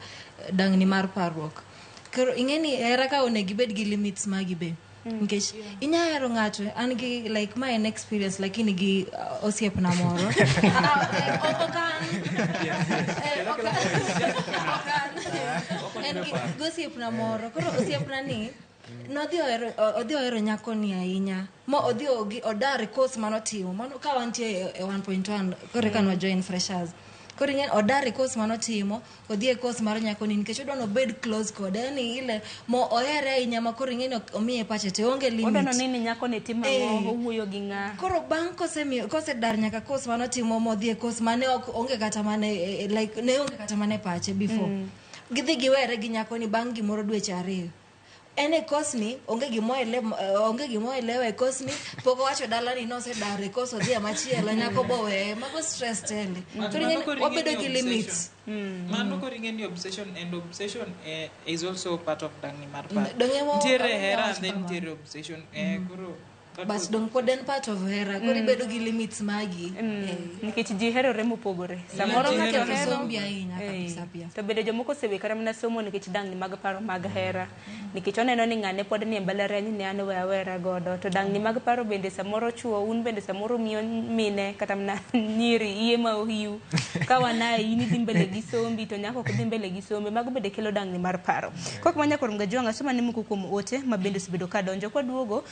dangni mar parruok. Koro ing'e ni hera ka onego ibed gi limits magi be. Nikech inya hero ng'ato, an gi like ma en experience lakini gi osiepna moro. En gi osiepna moro. Koro osiepna ni nodhi odhi ohero nyako ni ahinya. Mo odhi odar course manotimo. Mano ka wantie e 1.1 koro eka nwa join freshers. Koro ing'e odar e course manotimo, odhi e course mar nyako ni nikech odwa ni obed close kode. Yani ile mo ohere ahinya ma koro ing'e ni omiye pache te onge limit. Odwa ni nyako ni timo ang'o, owuoyo gi ng'a. Koro bang' kosedar nyaka course manotimo modhi e course mane ok onge kata mane like ne onge kata mane pache before. Gidhi giwere gi nyako ni bang' gimoro dweche 2. En e course ni onge gimoelewa e course ni pok owacho dala ni nosedar e course odhi machielo nyako boweye mago stress tele. Koro wabedo gi limits. Mano koro ing'e ni obsession and obsession is also part of dangni mar paro. Nitiere hera and then nitiere obsession. Koro But dong pod en part of hera. Koro ibedo gi limits magi. Nikech ji herore mopogore. Samoro Ji ng'ato herore hero sombi ahinya kabisa pia. To bende jomoko osewe kata mana somo nikech dangni mag paro mag hera. Nikech oneno ni ng'ane pod nie mbalariany ni an we awera godo. To dangni mag paro bende samoro chuo un bende samoro miyo mine kata mana nyiri iye ma ohiu. Ka wanae in idhi mbele gi sombi to nyako ok dhi mbele gi sombe. Mago bende kelo dangni mar paro. Kok manya kor Mgajwang' asoma ne moko kuom ote ma bende osebedo ka donjo kwaduogo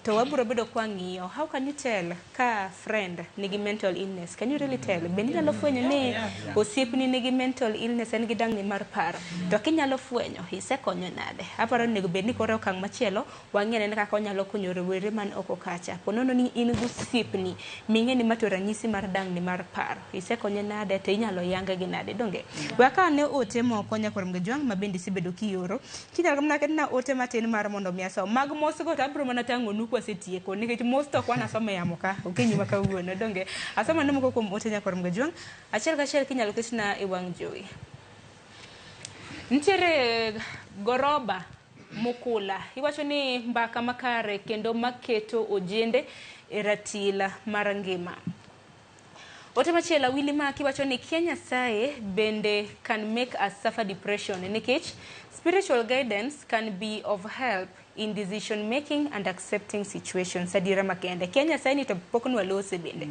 to wabiro bedo kwang'iyo. How can you tell ka friend nigi mental illness? Can you really tell? Bende inyalo fwenyo ni osiepni nigi mental illness en gi dangni mar paro. To kinyalo fwenyo isekonyo nade? Aparo ni onego bed ni koro okang' machielo wang'e nene kaka onyalo konyo rowere man oko kacha. Ponono ni in gi osiepni ming'e ni ma to ranyisi mar dangni mar paro. Isekonye nade to inyalo yange gi nade donge? Waka ne ote moko nyakwar Mgajwang' ma bende isebedo kioro. Kinyalo mana ketna ote matin mar mondo mi asom. Mag mos go to abiro mana tang'onu kwasetieko nikech mos to ok wan asoma e yamo ka okinyi ma kawuono donge. Asoma ne moko kuom ote nyakwar Mgajwang' achiel kachiel kinyalo ketna e wang' jowi. Nitiere goroba Mukula iwacho ni mbaka makare kendo maketo ojende e ratil mar ngima. Ote machielo Willy Mark iwacho ni kia Nyasaye bende can make us suffer depression nikech spiritual guidance can be of help in decision making and accepting situations. Adiera makende. Kia Nyasaye ni to pok nwalose bende.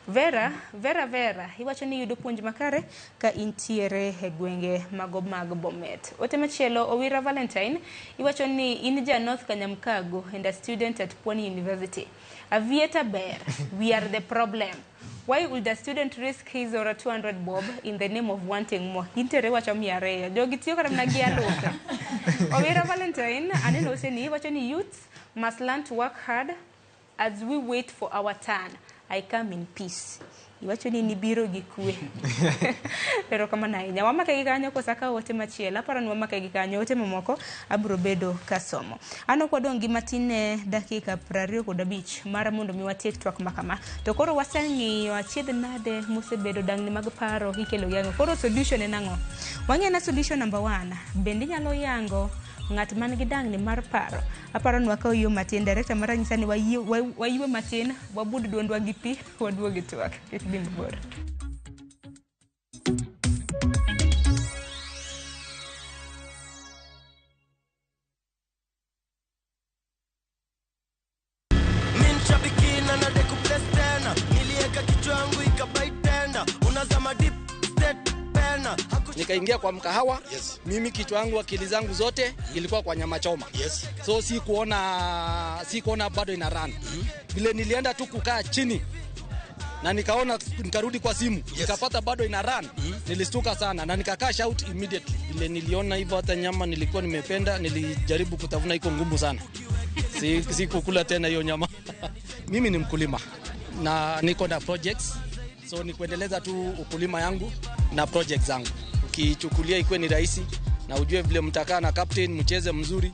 Vera, Vera, Vera, iwacho ni yudo puonj makare ka intiere e gwenge mago mag Bomet. Ote machielo Owira Valentine iwacho ni in ja North Kanyamkago and a student at Pwani University. Avieta Bear, we are the problem. Why would a student risk his or her 200 bob in the name of wanting more? Gintere wacho 200. Jogi tiyo kata mana gi alufe. Owira Valentine aneno oseni iwacho ni youths must learn to work hard as we wait for our turn. I come in peace. Iwacho ni nibiro gi kwe. Erokamano ahinya. Wamake gi kanyo kosa ka ote machielo. Aparo ni wamake gi kanyo ote mamoko abiro bedo kasomo. An ok wadong' gi matin ne dakika 25 mar mondo mi watiek twak ma kama. To koro waseng'iyo achiedh nade mosebedo dangni mag paro ikelo gi ang'o. Koro solution en ang'o? Wang'eyo na solution number 1. Bende inyalo yango ng'at man gi dangni mar paro. Aparo ni wakaw yo matin. Director mara nyisa ni waywe matin, wabud duondwa gi pi, waduog e twak. Kik dhi mabor. Min shabiki na nade kubless tena. Nilieka kichwa yangu ikabai tena. Unazama deep state pena. Nikaingia kwa mkahawa. Mimi kichwa yangu akili zangu zote ilikuwa kwa nyama choma. So sikuona bado ina run. Vile nilienda tu kukaa chini na nikaona nikarudi kwa simu, nikapata bado ina run. Nilistuka sana na nika cash out immediately. Vile niliona hivyo hata nyama nilikuwa nimependa, nilijaribu kutafuna iko ngumu sana. Sikukula tena hiyo nyama. Mimi ni mkulima na niko na projects. So ni kuendeleza tu ukulima yangu na projects zangu. Ukichukulia ikuwe ni rahisi na ujue vile mtakaa na captain mcheze mzuri,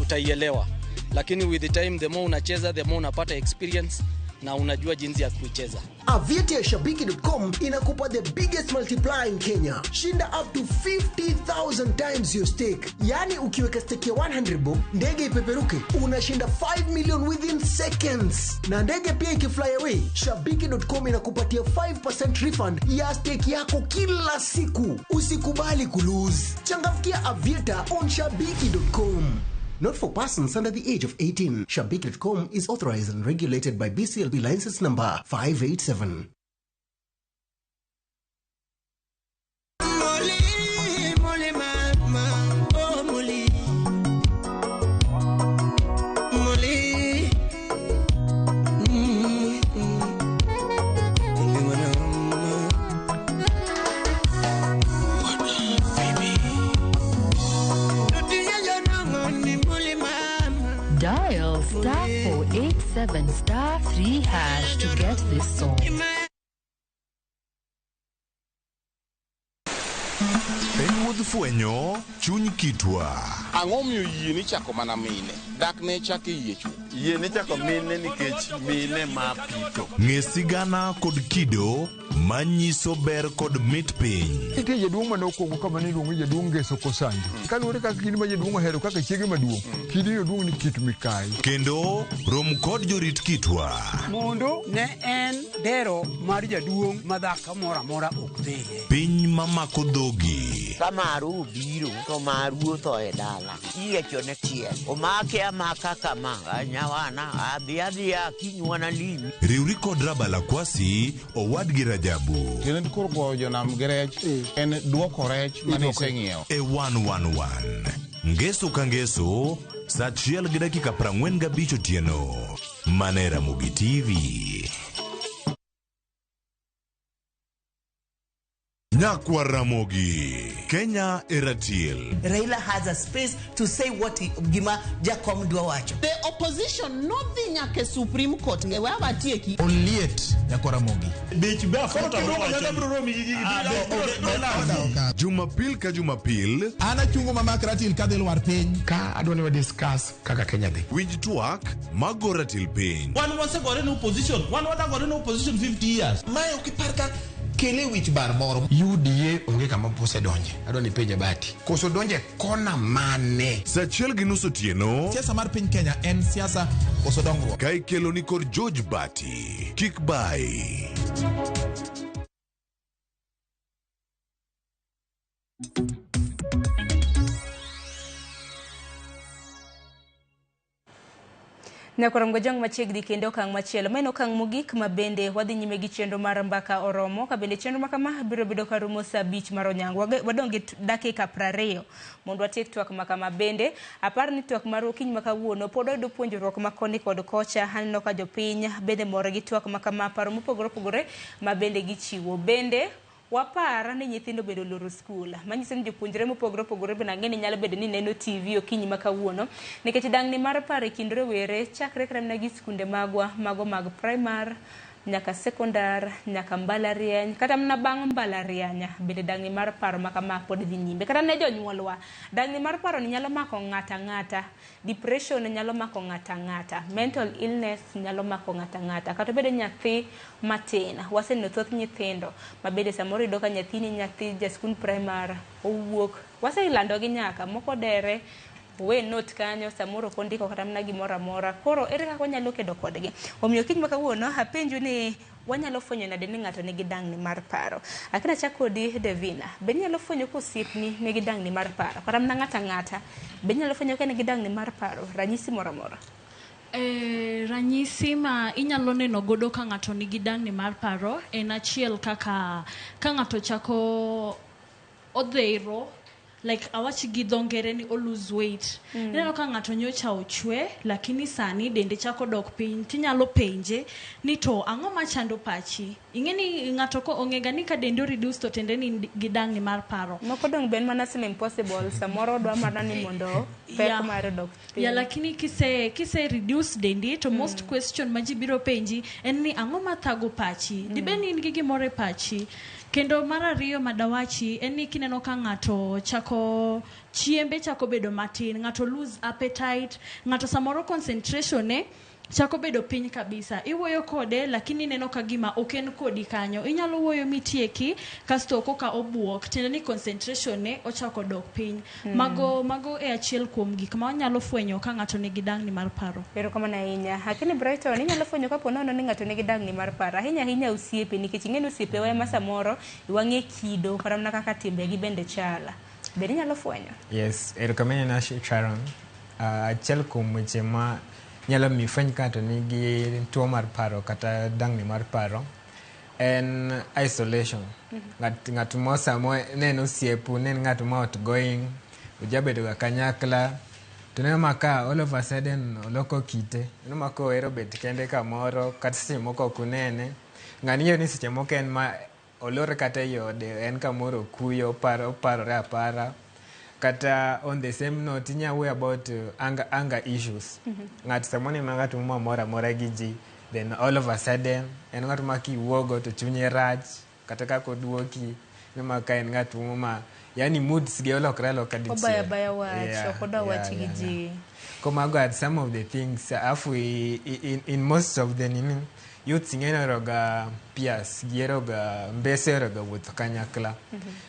utaielewa. Lakini with the time, the more unacheza, the more unapata experience na unajua jinsi ya kuicheza. Aviator ya Shabiki.com inakupa the biggest multiplier in Kenya. Shinda up to 50,000 times your stake. Yani ukiweka stake ya 100 bob, ndege ipeperuke, unashinda 5 million within seconds. Na ndege pia ikifly away, Shabiki.com inakupatia 5% refund ya stake yako kila siku. Usikubali kulose. Changamkia Aviator on Shabiki.com. Not for persons under the age of 18. Shabiki.com is authorized and regulated by BCLB license number 587. Molly, Molly, mama, oh Molly, Molly, Dial star 487 star 3 hash to get this song. Piny wuodh Ifwenyo chuny kitwa. Ang'o miyo yie ni chako mana mine? Dak ne chak e yie chwo. Yie ni chako mine nikech mine ma pitho. Ng'e sigana kod kido manyiso ber kod mit piny. Nitie jaduong' mane okwongo kama ne iluongo ni jaduong' Ngeso Kosanjo. Kaluwore kaka kidi ma jaduong' ohero kaka chiege maduong', kidino duong' ni kit mikayi. Kendo rom kod jorit kitwa. Mondo ne en dero mar jaduong' ma dhako moro amora ok dhiye. Piny mamako dhogi. Ka maru obiro to maru otho e dala. Iyechone chiel. Omake amaka kama. Nyawana adhi adhiya kinywana limi. Riwri kod Rabala Kwasi owadgi Rajabu. Tiende koro goyo jonam gi rech en duoko rech mane iseng'iewo. E 111. Ngeso ka ngeso, saa 1:45 otieno. Mana e Ramogi TV. Nyakwa Ramogi, Kenya e ratil. Raila has a space to say what he, gima Jakom dwa wacho. The opposition nodhi nyaka e Supreme Court e we awatieki. Oliet nyakwa Ramogi. Bech be Jumapil ka Jumapil, An achungo mamak ratil kadhi lwar piny. Ka adwa ni wa discuss kaka Kenya dhi. Winj twak mago ratil piny. Wan wasegore ne opposition. Wan wadagore ne opposition 50 years. Mae ok ipar ka kele wich bar moro. UDA onge kama osedonje. Adwa ni penje Bati. Koso donje kona mane? Saa 1:30 otieno. Siasa mar piny Kenya en siasa koso dongruok. Ka ikelo ni kod George Bati. Kik bai. Nyakorom Gojong machiegni kendo okang' machielo. Ma en okang' mogik ma bende wadhi nyime gi chenro mar mbaka oromo. Ka bende chenro ma kama biro bedo ka rumo saa 5 mar onyango. Wadong' gi dakika 20 mondo watiek twak ma kama. Bende apar ni twak mar okinyi ma kawuono pod wayudo puonjruok ma koni kod kocha. Aneno ka jopiny bende mor gi twak ma kama, paro mopogore opogore ma bende gichiwo. Bende wapar ni nyithindo bedo loro skul, manyiso ni jopuonjre mopogore opogore bende ang'e ni nyalo bedo ni neno TV okinyi ma kawuono, nikech dang'ni mar paro e kind rowere chakre kata mana gi skunde magwa mago mag primar nyaka sekondar nyaka mbalariany kata mana bang' mbalariany bende dang'ni mar paro ma kama pod dhi nyime. Kata ne jonyuolwa, dang'ni mar paro ni nyalo mako ng'ata ng'ata, depression nyalo mako ng'ata ng'ata, mental illness nyalo mako ng'ata ng'ata, kata obedo nyathi matin. Waseneno thoth nyithindo ma bende samoro iyudo ka nyathini nyathi ja skund primar owuok, waselandogi nyaka moko dere we note kanyo, samoro ok ondiko kata mana gimoro amora. Koro ere kaka wanyalo kedo kodgi? Omiyo kiny ma kawuono apenju ni wanyalo fwenyo nade ni ng'ato nigi dang'ni mar paro. Akina chak kodi Devina, be inyalo fwenyo ka osiepni nigi dang'ni mar paro? Kata mana ng'ato ang'ata, be inyalo fwenyo ka nigi dang'ni mar paro? Ranyisi moro amora? Ranyisi ma inyalo neno godo ka ng'ato nigi dang'ni mar paro en achiel kaka ka ng'ato chako odhero, like awach gi dho ngere ni o lose weight. Ineno ka ng'ato nyocha ochwe lakini sani dende chako dok piny, tinyalo penje ni to ang'o machando pachi. Ing'e ni ng'ato ko ong'ega ni ka dende o reduce to tiende ni gi dang'ni mar paro. Moko dong' ben mana slim possible, samoro odwa mana ni mondo pek mare odok piny. Ya, lakini kise reduce dendi to most question ma ji biro penji en ni ang'o mathago pachi. Dibed ni in gi gimoro e pachi. Kendo mar ariyo madawachi en ni kineno ka ng'ato chako chiembe chako bedo matin, ng'ato lose appetite, ng'ato samoro concentration ne chako bedo piny kabisa. Iwuoyo kode lakini ineno ka gima ok en kodi kanyo. Inyalo wuoyo mitieki kasto koka obuok, tiende ni concentration ne ochako dok piny. Mago e achiel kuom gik ma wanyalo fwenyo ka ng'ato nigi dang'ni mar paro. Erokamano ahinya. Akini Brighton, inyalo fwenyo kapo nono ni ng'ato nigi dang'ni mar paro. Ahinya ahinya osiepe, nikech ing'e ni osiepewa ema samoro wang'e kido kata mana kaka timbegi bende chala. Bende inyalo fwenyo? Yes, erokamano na Sharon. Achiel kuom weche ma nyalo miyo fweny ka ng'ato nigi tuo mar paro kata dang'ni mar paro en isolation. Ng'at mo samo ne en osiepu, ne en ng'at ma outgoing, ujabedo ga kanyakla, to ineno ma ka all of a sudden oloko kite, ineno ma kohero bet kende kamoro, kata seche moko ok unene. Ng'ani ing'eyo ni seche moko en ma olor kata e ode, en kamoro okuyo, oparore apara. Kata on the same note, inya wuoyo about anger issues. Ng'ato samoro en ng'at ma mor amora gi ji, then all of a sudden en ng'at ma kiwuogo to chunye rach, kata kaka oduoki. Mima ka en ng'at moro ma yani moods ge olokre aloka dichiel. Obaya baya wach, Yeah, ok odwa yeah, wach gi yeah, ji. Komago are some of the things afu in most of the nini youths ing'e ni oheroga peers giheroga mbese oheroga wuotho kanyakla.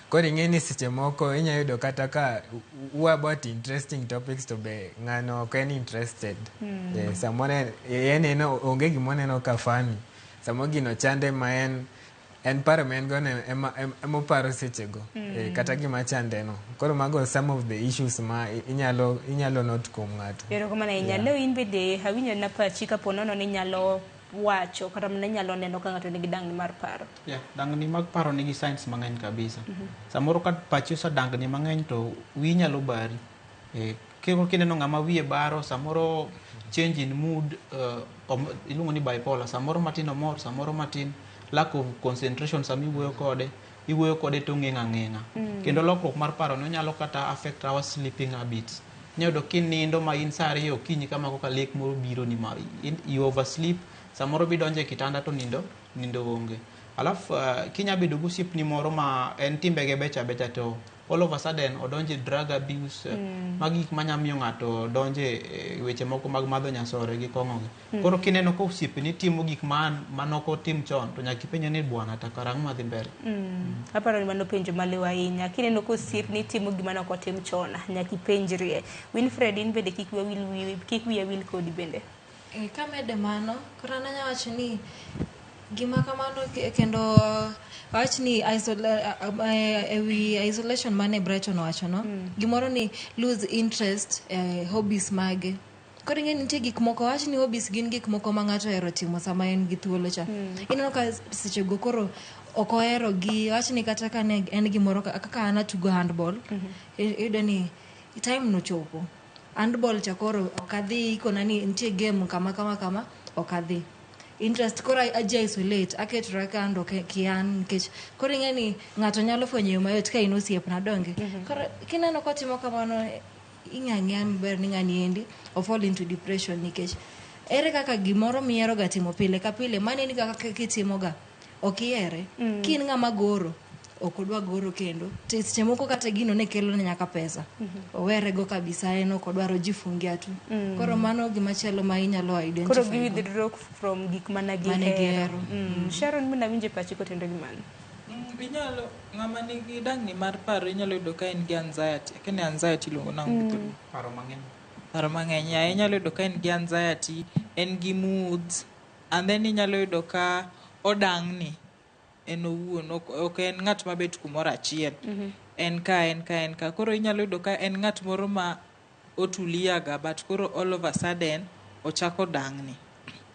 Koro ing'e ni seche moko inya yudo kata ka u about interesting topics to be ng'ano ok en interested. Eh, samoro en en onge gimoneno ka funny. Samoro gino chande ma en paro ma en go no ema oparo sechego. Eh, kata gima chande no. Koro mago some of the issues ma inyalo note kuom ng'ato. Erokamano ahinya. Yeah. Leo in bende awinjo na pachi kapo nono ni inyalo wacho kata mana inyalo neno ka ng'ato nigi dangni mar paro. Yeah, dangni mag paro nigi signs mang'eny kabisa. Samoro ka pachi osedangni mang'eny to wiyi nyalo bari. Eh, kineno ng'ama wiye baro, samoro change in mood, iluongo ni bipolar, samoro matin omor, samoro matin lack of concentration sama iwuoyo kode to ong'eng' ang'eng'a. Kendo lokruok mar paro no nyalo kata affect our sleeping habits. Inyalo yudo kinindo ma in saa 2 okinyi kama koka lek moro biro ni ma you oversleep, samoro bidonjo e kitanda to nindo onge. Alafu kinya bedo gi osiepni moro ma en timbege becha becha to all of a sudden odonje drug abuse, magi gik manya miyo ng'ato donje weche moko mag madho nyasore gi kong'o gi. Koro kineno ka osiepni timo gik manok otim chon to nyaka ipenje ni bwana to karang'o madhi mbele. Aparo ni mano penjo maliw ahinya. Kineno ka osiepni timo gima nok otim chon, nyaka ipenjrie. Winfred, in bende kik wiya wil kodi bende. Kamede mano, koro an anya wacho ni gima kamano kendo wach ni ewi isolation mane Brighton owacho no, gimoro ni lose interest hobbies mage. Koro ing'e ni nitie gik moko, wach ni hobbies gin gik moko ma ng'ato ohero timo sama en gi thuolo cha. Ineno ka sechego koro ok ohero gi, wach ni kata ka ne en gimoro kaka an atugo handball, iyudo ni time no chopo. Handball cha koro ok adhi, ikona ni nitie game kama kama kama, ok adhi. Interest koro aji isolate, aketora kando kian nikech koro ing'e ni ng'ato nyalo fwenyo yo mayot ka in osiepna donge. Koro kineno kotimo kamano, ing'e ang'eya maber ni ng'ani endi o fall into depression nikech ere kaka gimoro mihero ga timo pile ka pile, maneni kaka kitimoga ok ihere. Ka in ng'ama goro, ok odwa goro kendo. To seche moko kata gino ne kelo ne nyaka pesa. Owerego kabisa, en ok odwar ojifungia tu. Koro mano gima chielo ma inyalo identify. Koro gi withdraw from gik mana gihero. Sharon, mina winjo pachi kotenore gi mano. Inyalo ng'ama nigi dangni mar paro inyalo yudo ka en gi anxiety. Akia ni anxiety iluongo nang'o gi dholuo? Paro mang'eny. Paro mang'eny. Yeah, inyalo yudo ka en gi anxiety, en gi moods, and then inyalo yudo ka odangni en owuon, ok en ng'at mabet kumoro achiel. En ka, en ka, en ka. Koro inyalo yudo ka en ng'at moro ma otuliaga, but koro all of a sudden ochako dangni.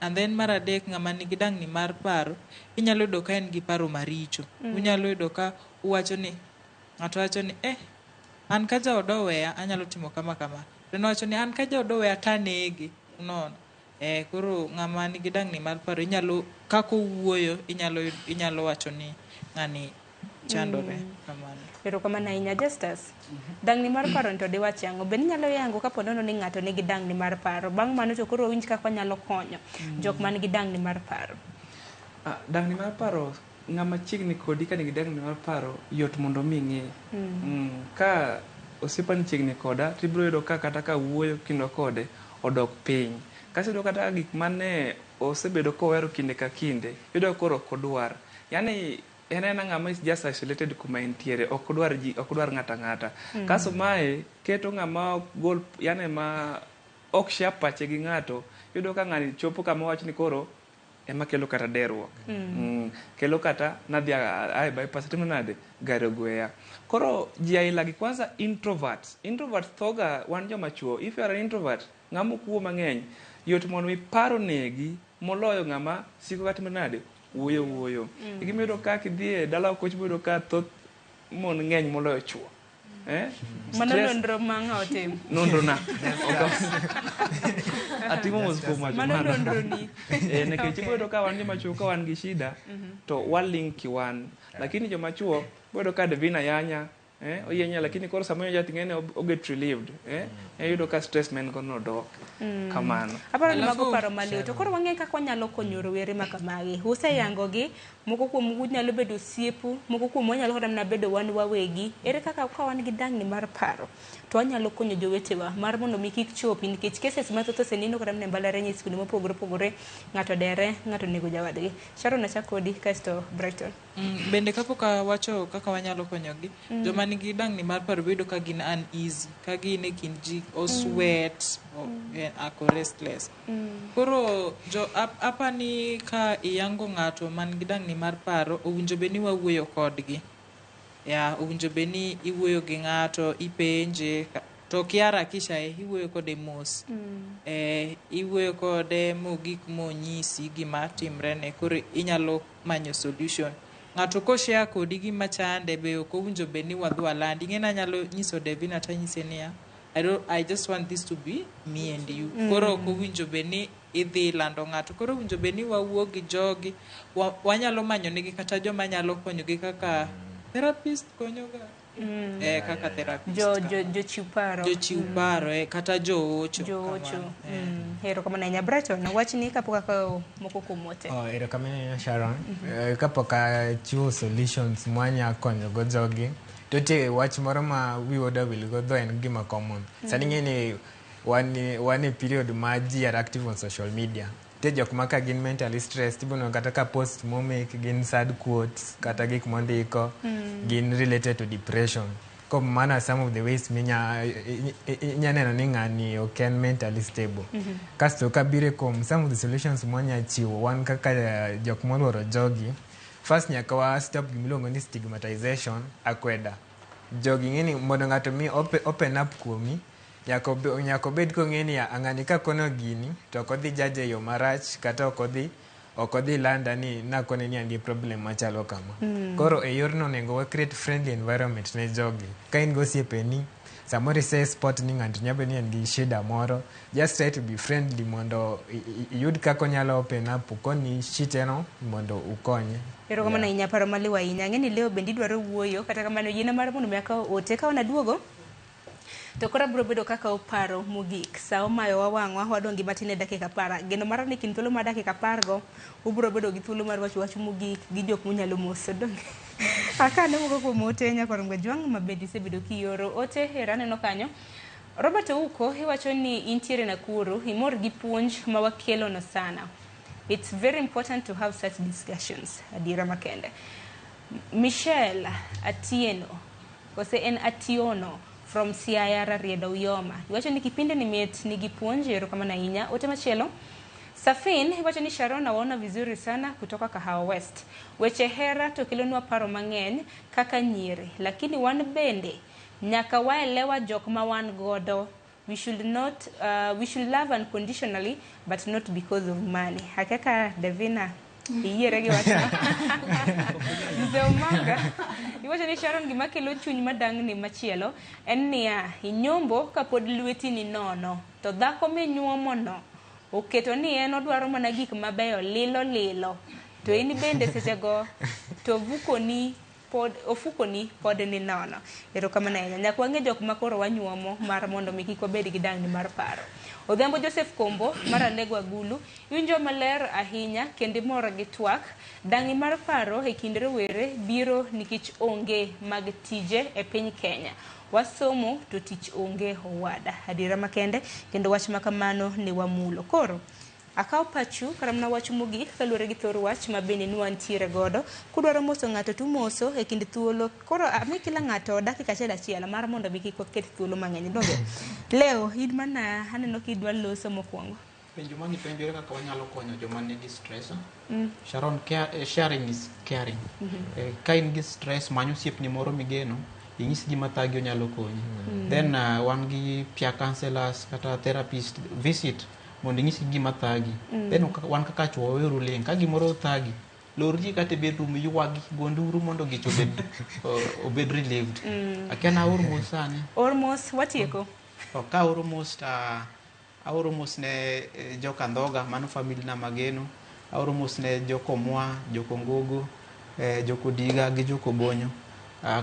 And then mar adek, ng'ama nigi dangni mar paro, inyalo yudo ka en gi paro maricho. Unyalo yudo ka uwacho ni, ng'ato wacho ni, an ka jaoda oweya, anyalo timo kama kama. To en owacho ni, an ka jaoda oweya tanege. Unaona? Koro ng'ama nigi dangni mar paro, inyalo, kaka owuoyo, inyalo wacho ni ng'ani chandore. Kamano. Erokamano ahinya, Justus. Dangni mar paro to diwach ang'o? Bende inyalo yango kapo nono ni ng'ato nigi dangni mar paro? Bang' mano to koro winj kaka wanyalo konyo jok man gi dangni mar paro. Dangni mar paro, ng'ama chiegni kodi ka nigi dangni mar paro, yot mondo mi ing'e. Ka osiepani chiegni koda, tibiro yudo ka kata ka wuoyo kendo kode, odok piny. Kasto iyudo kata gik mane osebedo kohero kinde ka kinde, iyudo ka koro ok odwar. Yani en aena ng'ama is just isolated kuma entiere, ok odwar ji, ok odwar ng'ato ang'ata. Kasto mae keto ng'ama ok gol, yani ma ok share pache gi ng'ato, iyudo ka ng'ani chopo kama wach ni koro ema kelo kata derruok. Kelo kata nadhi ae bypass timo nade, gari ogweya. Koro ji aila gi kwanza introverts. Introverts thoga wan joma chuo. If you are an introvert, ng'ama ok wuo mang'eny, yot mondo mi paro negi moloyo ng'ama siko katimo nade, wuoyo wuoyo. Gima iyudo ka kidhi e dala koch ibiro yudo ka thoth mon ng'eny moloyo chuo. Mano nonro ma ng'a otim? Nonro na. Atimo mos kuom wacho Mano mano. nonro ni. Nikech ibiro yudo ka wan joma chuo ka wan gi shida, to walink ki wan. Lakini joma chuo ibiro yudo ka Devina yanya, Oyienyo lakini koro sama oyienyo yath ing'eni oget relieved. Iyudo ka stress ma en go no dok. Kamano. Aparo ni mago paro maliw. To koro wang'e kaka wanyalo konyo rowere ma kamagi. Useyangogi, moko kuom nyalo bedo osiepu, moko kuom nyalo kata mana bedo wan wawegi. Ere kaka ka wan gi dangni mar paro, to wanyalo konyo jowetewa mar mondo mi kik chopi, nikech cases mathoth oseneno kata mana e mbalariany e skunde mopogore opogore, ng'ato dere, ng'ato onego jawadgi. Sharon, achak kodi, kasto Brighton. Bende kapok awacho kaka wanyalo konyogi, joma nigi dangni mar paro bedo ka gin uneasy, ka gin e kind ji, o sweat, ako restless. Koro jo apani ka iyango ng'ato man gi dangni mar paro, owinjo bed ni wawuoyo kodgi. Ya, owinjo bed ni iwuoyo gi ng'ato, ipenje, to ok iharakisha iwuoyo kode mos. Iwuoyo kode mogik monyisi gima timrene, koro inyalo manyo solution. Ng'ato koshare kodi gima chande be ok owinjo bed ni wadhi walandi. Ing'e ni anyalo nyiso Devina tanyise niya, I just want this to be me and you. Koro ok owinjo bed ni idhi lando ng'ato. Koro owinjo bed ni wawuo gi jogi, wanyalo manyo negi kata joma nyalo konyogi kaka therapist konyoga. Kaka therapist. Jochiw paro. Jochiw paro, kata joocho. Joocho. Erokamano ahinya. Brighton, wachni kapok akawo moko kuom ote. Oh, erokamano ahinya Sharon. Kapok achiwo solutions mwanya konyogo jogi, to nitie wach moro ma wiwa da wil go though en gima common. Sani ing'e ni wan e period ma ji are active on social media. Nitie jok ma ka gin mentally stressed, ibiro neno kata ka post momake gin sad quotes, kata gik mondiko, gin related to depression. Kuom mano some of the ways minya inya neno ni ng'ani ok en mentally stable. Kasto kabiro kuom some of the solutions mwanya chiwo wan kaka jok moluoro jogi, first nyaka wa stop gimiluongo ni stigmatization, akweda. Jogi ng'e ni mondo ng'ato mi open up kuomi, nyaka obed kong'e ni ng'ani kakono gini to ok odhi judge e yo marach kata ok odhi landa ni nakone ni an gi problem machalo kama. Koro e yorno onego wa create friendly environment ne jogi. Ka in gi osiepeni, samoro ise spot ni ng'ato nyalo bedo ni en gi shida moro, just try to be friendly mondo iyud kaka onyalo open up okoni shiteno mondo ukonye. Erokamano ahinya, paro maliw ahinya. Ang'e ni leo bende idwaro wuoyo, kata kamano yiena mar mondo mi akaw ote. Ka wanaduogo, to koro abiro bedo kaka oparo mogik. Sa omayo wa wang'wa, wadong' gi matin e dakika 10. Geno mara ni kind thuolo mar dakika 10 go, ubiro bedo gi thuolo mar wacho wach mogik gi jok munyalo moso. Donge? Akane moko kuom ote nyakwar Ngwejwang' ma bende isebedo kioro ote. Ero aneno kanyo. Robert Ouko iwacho ni intiere Nakuru, imor gi puonj ma wakelono sana. It's very important to have such discussions. Adiera makende. Michelle Atieno, kose en Ationo from Siaya Rarieda Uyoma. Iwacho ni kipindi ni mit nigi puonj, erokamano ahinya. Ote machielo. Safin iwacho ni Sharon nawaona vizuri sana kutoka Kahawa West. Weche hera to kelonwa paro mang'eny kaka nyiri, lakini wan bende nyaka waelewa jok ma wan godo. We should not we should love unconditionally but not because of money. Hakika Devina iyiere gi wachno. Mzee Omanga iwacho ni Sharon gima kelo chuny madangni machielo en niya, inyombo kapod lweti ni nono to dhako minyuomo no oketo ni en odwaro mana gik mabeyo lilo lilo to in bende sechego to vukoni pod ofukoni pod ni nono. Erokamano ahinya. Nyaka wang'e jok ma koro wanyuomo mar mondo mi kik wabed gi dangni mar paro. Odhiambo Joseph Kombo mar Alego Agulu, iwinjo maler ahinya kendo imor gi twak. Dangni mar paro e kind rowere biro nikech onge mag tije e piny Kenya. Wasomo to tich onge owada. Adiera makende kendo wach makamano ne wamulo. Koro akaw pachu kata mana wach mogik kaluwore gi thor wach ma bende ni wantiere godo. Kudwaro moso ng'ato tumoso e kind thuolo. Koro ami kila ng'ato dakika achiel achiel mar mondo mi kik waket thuolo mang'eny. Donge? Leo, in mana aneno kidwa loso mokwongo. Penjo mani penjore kaka wanyalo konyo joma nigi stress. Sharon, sharing is caring. Ka in gi stress, many osiepni moro migeno, inyis gima thagi onyalo konyi. Then wan gi peer counselors kata therapist visit mondo inyisgi gima thagi. Then wan kaka chuo waweuru ling'. Ka gimoro thagi, lor ji kata e bedroom ywagi, go nduru mondo gich obed relieved. Akia na aor mos sani. Or mos, watieko. Ka aoro mos ta aoro mos ne joka Ndhoga, mano family na mageno. Aoro mos ne jokomwa, jokongogo, jokodiga gi jokobonyo.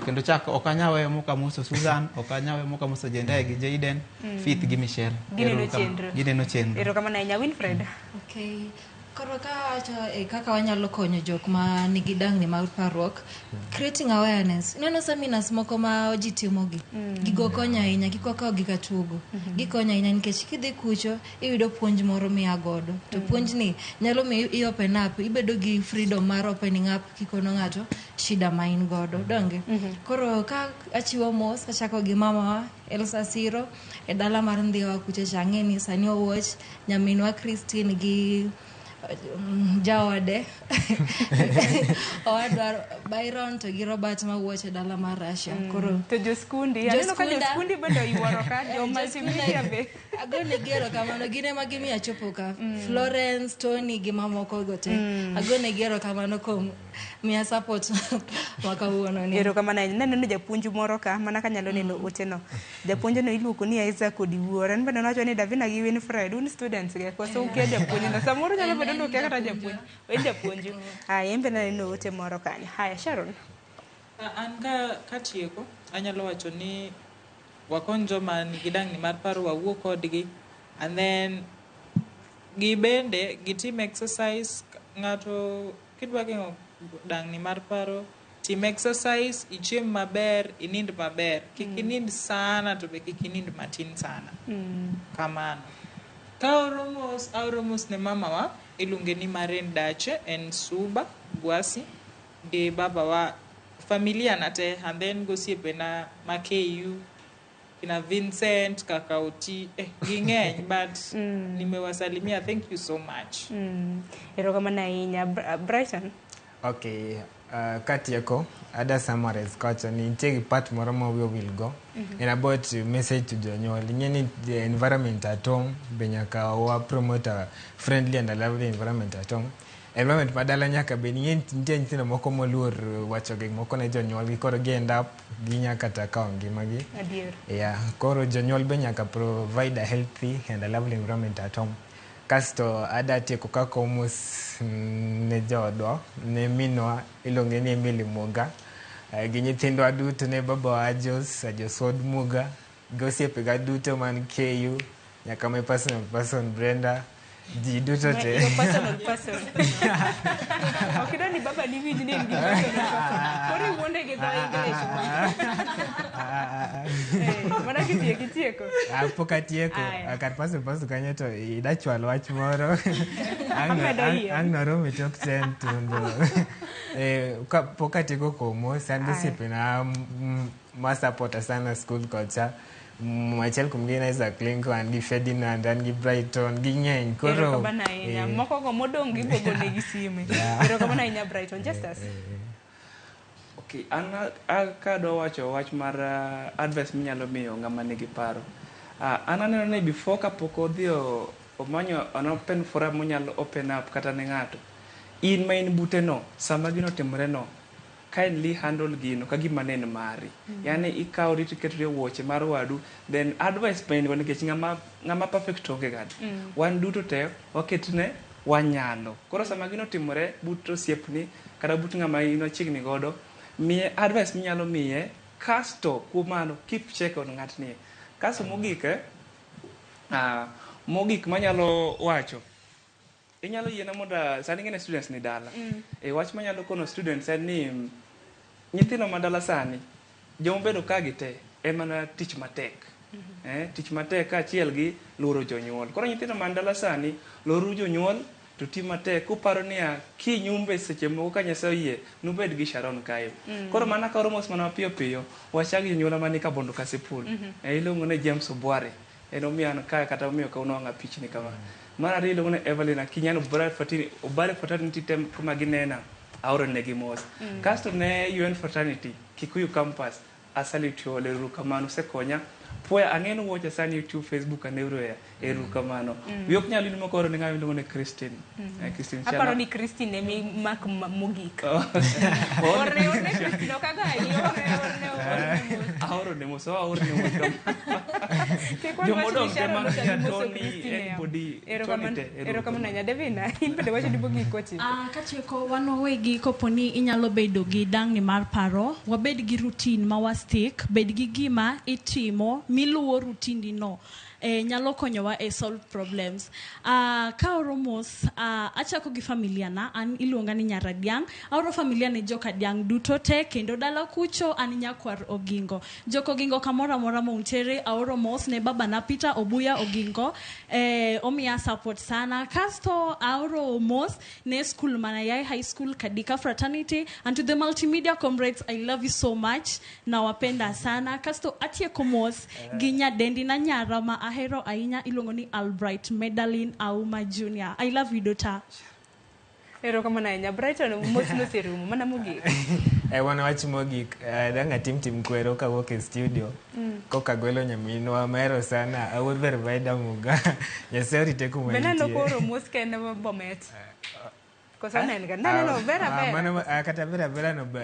Kendo chak ok anyal weyo mok amoso Susan, ok anyal weyo mok amoso Jendai gi Jaden, Faith gi Michelle. Gineno Ero kamano. chenro. Gineno chenro. Erokamano ahinya Winfred. Okay. Koro ka awacho e kaka wanyalo konyo jok ma nigi dangni mar parruok, creating awareness. Ineno seminars moko ma ji timogi. Gigo konyo ahinya, kik wakaw gi ka tugo. Gikonyo ahinya nikech kidhi kucho, iyudo puonj moro mia godo. To puonjni nyalo miyo i open up, ibedo gi freedom mar opening up kikono ng'ato shida ma in godo. Donge? Koro ka achiwo mos, achako gi mamawa Elsa Siro e dala mar Ndhiwa kucho cha ang'e ni sani owuoch, nyaminwa Christine gi jaode owadwa Byron to gi Robert mawuoch e dala mar Russia. Koro To joskundi, aneno ka Joskunda- joskundi bende oyuoro ka, jo Eh, multimedia be. Agonegi erokamano, gin ema gimiyo achopo ka. Florence, Tony gi mamoko go te. Agonegi erokamano kuom miya support ma kawuono ni. Erokamano ahinya. Naneno japuonj moro ka, mana kanyalo neno oteno. Japuonjno iluongo ni Isaac Odiwuor. En bende nowacho ni Davina gi Winfred, un students ge, koso ukia japuonjno. Samoro nyalo bedo ni ukia kata japuonj. En japuonju. Haya, en bende naneno ote moro kanyo. Haya, Sharon. An ka katieko, anyalo wacho ni wakony joma nigi dangni mar paro wawuo kodgi and then gibende gitim exercise ng'ato kidwa geng'o dangni mar paro tim exercise ichiem maber inind maber kik inind sana to be kik inind matin sana kamano kaoro mos aoro mos ne mamawa iluonge ni Maren Dache en Suba Gwasi gi babawa familia na te and then gosiepena ma KU kina Vincent kaka Oti ging'eny but nimewasalimia thank you so much. Erokamano ahinya Brighton. Okay, katieko, ada summarize kawacho ni nitie gi part moro ma wiya owil go. En about message to jonyuol. Ing'e ni the environment at home be nyaka wa promote a friendly and a lovely environment at home. Environment ma dala nyaka bed ing'e ni nitie nyithindo moko moluor wacho gik moko ne jonyuolgi koro gi end up ginya kata kawo ngimagi. Adier. Yeah, koro jonyuol be nyaka provide a healthy and a lovely environment at home. Kasto ada tieko kaka mos ne joodwa, ne minwa iluonge ni Emily Muga, gi nyithindwa duto ne babawa Ajos, Ajos wuod Muga, gi osiepega duto man KU, nyaka my personal person Brenda, ji duto te. Your personal person. Ok idwa ni baba ni winj ni in gi personal person. Koro iwuonde gi dho English. Mana kitieko itieko. Pok atieko. Aya. Kar personal person kanyo to ida chwalo wach moro. Amedo yie. Ang' narom e tok 10 to mondo pok atieko komo an gi Aya. osiepena ma supporta sana school kocha. Achiel kuom gi en Isaac Lincoln, an gi Ferdinand, an gi Brighton, ging'eny. Koro Erokamano ahinya. Moko go modong' gigogo negi sime. Yeah. Erokamano ahinya Brighton. Justus. Okay, an kadwa wacho wach mar advice minyalo miyo ng'ama nigi paro. An aneno ni before kapok odhi omanyo an open forum monyalo open up kata ne ng'ato. In ma in bute no, sama gino otimore no, kindly handle gino ka gima ne en mari. Yani ikawri tiketri e wuoche mar wadu, then advice ma in go nikech ng'ama perfect onge gadi. Wan duto te waketne wanyalo. Koro sama gino otimore but osiepni kata but ng'ama in machiegni godo, miye advice minyalo miye, kasto kuom mano keep check on ng'atni. Kasto mogik, mogik manyalo wacho, inyalo yiena mondo sani ing'e ni students ni dala. Wach manyalo kono students en ni nyithindo ma dala sani, jomobedo ka gi te en mana tich matek. Tich matek kaachiel gi luoro jonyuol. Koro nyithindo man dala sani, luoruru jonyuol to ti matek kuparo niya kinyumbe seche moko ka Nyasaye oyie nubed gi Sharon kae. Koro mana ka mos mana mapiyo piyo wachak gi jonyuol mani Kabondo Kasipul. Iluongo ni James Obware. En omiyo an kae kata omiyo kawuono wang'a pichni kama. Mar ariyo iluongo ni Evelyn Akinyi, an Obare fraternity tem kuma ginena aoro negi mos. Kasto ne UN fraternity Kikuyu campus asalute you all, erokamano usekonya Pwoya ang'e ni watcha sani YouTube, Facebook and everywhere. Erokamano. Wiya ok nyal wil mokoro ne ng'ama iluongo ni Christine. Christine Shana. Aparo ni Christine emi mak mogik. Oh. Orne, orne Christine, ok agayi, orne, orne, orne mos. Aoro ne mos, aoro ne mos kama. Kik wan wach ni Jomodong' te Sharon ma ochak moso Tony, Christine yawa. anybody, Tony Erokamano, te, erokamano ahinya. Davina, in bende wachni mogik kwatieko. Katieko wan wawegi kopo ni inyalo bedo gi dang'ni mar paro, wabed gi routine ma wa stick, bed gi gima itimo miluwo routine no. Nyalo konyowa e solve problems. Kaoro mos, achako gi familia na, an iluonga ni Nyaradiang'. Aoro familia ne joka Diang' duto te, kendo dala kucho an nyakwar Ogingo. Jok Ogingo kamoro amora mountere, aoro mos ne babana Peter Obuya Ogingo, omiya support sana. Kasto aoro mos ne school mana Yai High School, Kadika Fraternity, and to the multimedia comrades, I love you so much. Nawapenda sana. Kasto atieko mos gi nyadendi na nyara ma ahero ahinya iluongo ni Albright Medalin Auma Junior. I love you, daughter. Erokamano ahinya. Brighton, mos noserumo, mana mogik. Wan wach mogik, dang' atim tim kwero kawuok e studio. Koka gwelo nyaminwa mahero sana, awuod ber Vaida Muga. Nyasaye orite kuma Be neno entie. koro mos kende Bomet. Koso nen ga. No, no, no, Vera Vera. Mano, kata Vera Vera no be,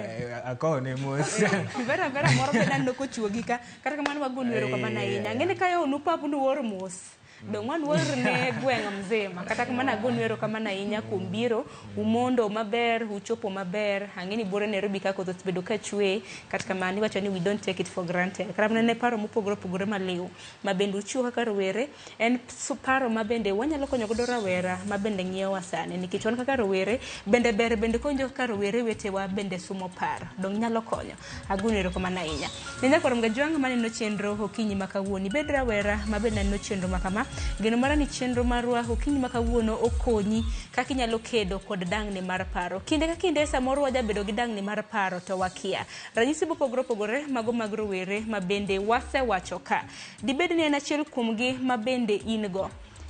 akowo ne mos. Vera Vera moro be naneno kochuogi ka. Kata kamano wagonu erokamano ahinya. Ang'e ni ka ionu pap nuor mos. Dong' waluor ne gweng' mzima. Kata kamano agonu erokamano ahinya kuom biro. Umondo maber, uchopo maber. Ang'e ni buore Nairobi ka koth osebedo ka chwe. Kata kamano iwacho ni we don't take it for granted. Kata mana ne paro mopogore opogore maliw ma bende uchiwo kaka rowere en paro ma bende wanyalo konyo godo rawera ma bende ng'iyowa sani. Nikech wan kaka rowere bende ber bende konjo kaka rowere wetewa bende sumo paro. Dong' nyalo konyo. Agonu erokamano ahinya. Ne nyakwar Mgajwang' maneno chenro okinyi ma kawuono. Ibed rawera ma bende neno chenro ma kama. Geno mara ni chenro marwa okinyi ma kawuono okonyi kaka inyalo kedo kod dang'ni mar paro. Kinde ka kinde samoro wajabedo gi dang'ni mar paro to wakia. Ranyisi mopogore opogore mago mag rowere ma bende wasewacho ka. Dibed ni en achiel kuomgi ma bende in go.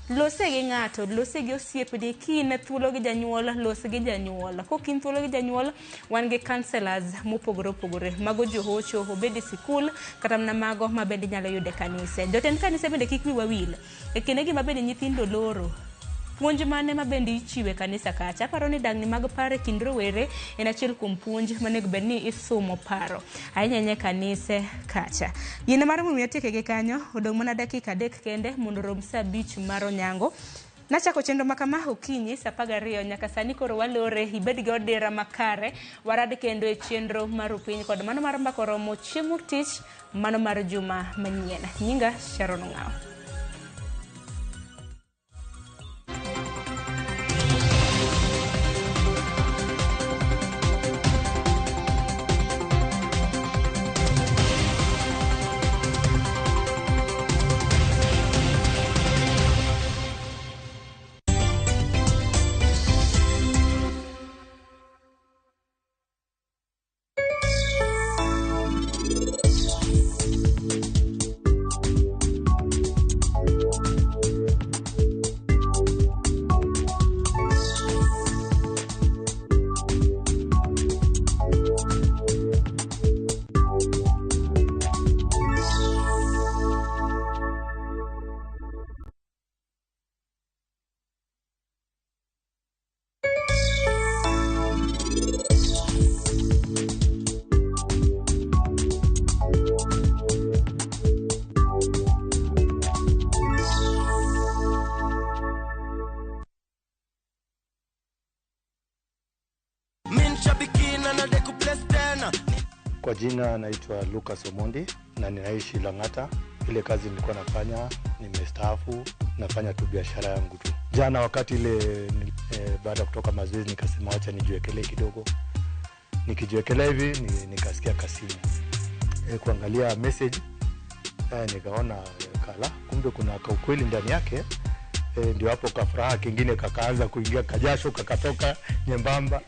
Lose gi ng'ato, lose gi osiepni, ki in thuolo gi janyuol, los gi janyuol. Kok in thuolo gi janyuol, wan gi counselors mopogore opogore. Mago johocho, obed e sikul, kata mana mago ma bende inyalo yudo e kanise. Jotend kanise bende kik wiwa wil. E kindegi ma bende nyithindo loro, puonj mane ma bende ichiwe kanisa kacha? Aparo ni dang'ni mag paro e kind rowere en achiel kuom puonj monego bed ni isumo paro ahinya ahinya e kanise kacha. Yien mar momiyo atieke gi kanyo, odong' mana dakika 3 kende mondo orom saa 5 mar onyango. Nachako chenro ma kama okinyi saa 12 nyaka sani koro walore, ibed gi odira makare, warad kendo e chenro mar Upiny kod mano mar Mbaka Oromo chieng' wuok tich, mano mar juma manyien. Nyinga Sharon Ong'awo. Kwa jina naitwa Lucas Omondi na ninaishi Lang'ata. Ile kazi nilikuwa nafanya, nimestaafu, nafanya tu biashara yangu tu. Jana wakati ile baada kutoka mazoezi nikasema acha nijiwekelee kidogo. Nikijiwekelea hivi nikasikia kasimu. Kuangalia message, nikaona kala, kumbe kuna kaukweli ndani yake. Ndio hapo kafuraha kingine kakaanza kuingia, kajasho kakatoka nyembamba.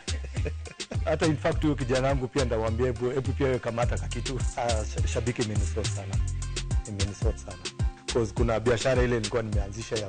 Hata in fact huyo kijana wangu pia ndamwambia hebu pia wewe kamata kakitu. Shabiki imenisort sana. Imenisort sana. Because kuna biashara ile nilikuwa nimeanzisha ya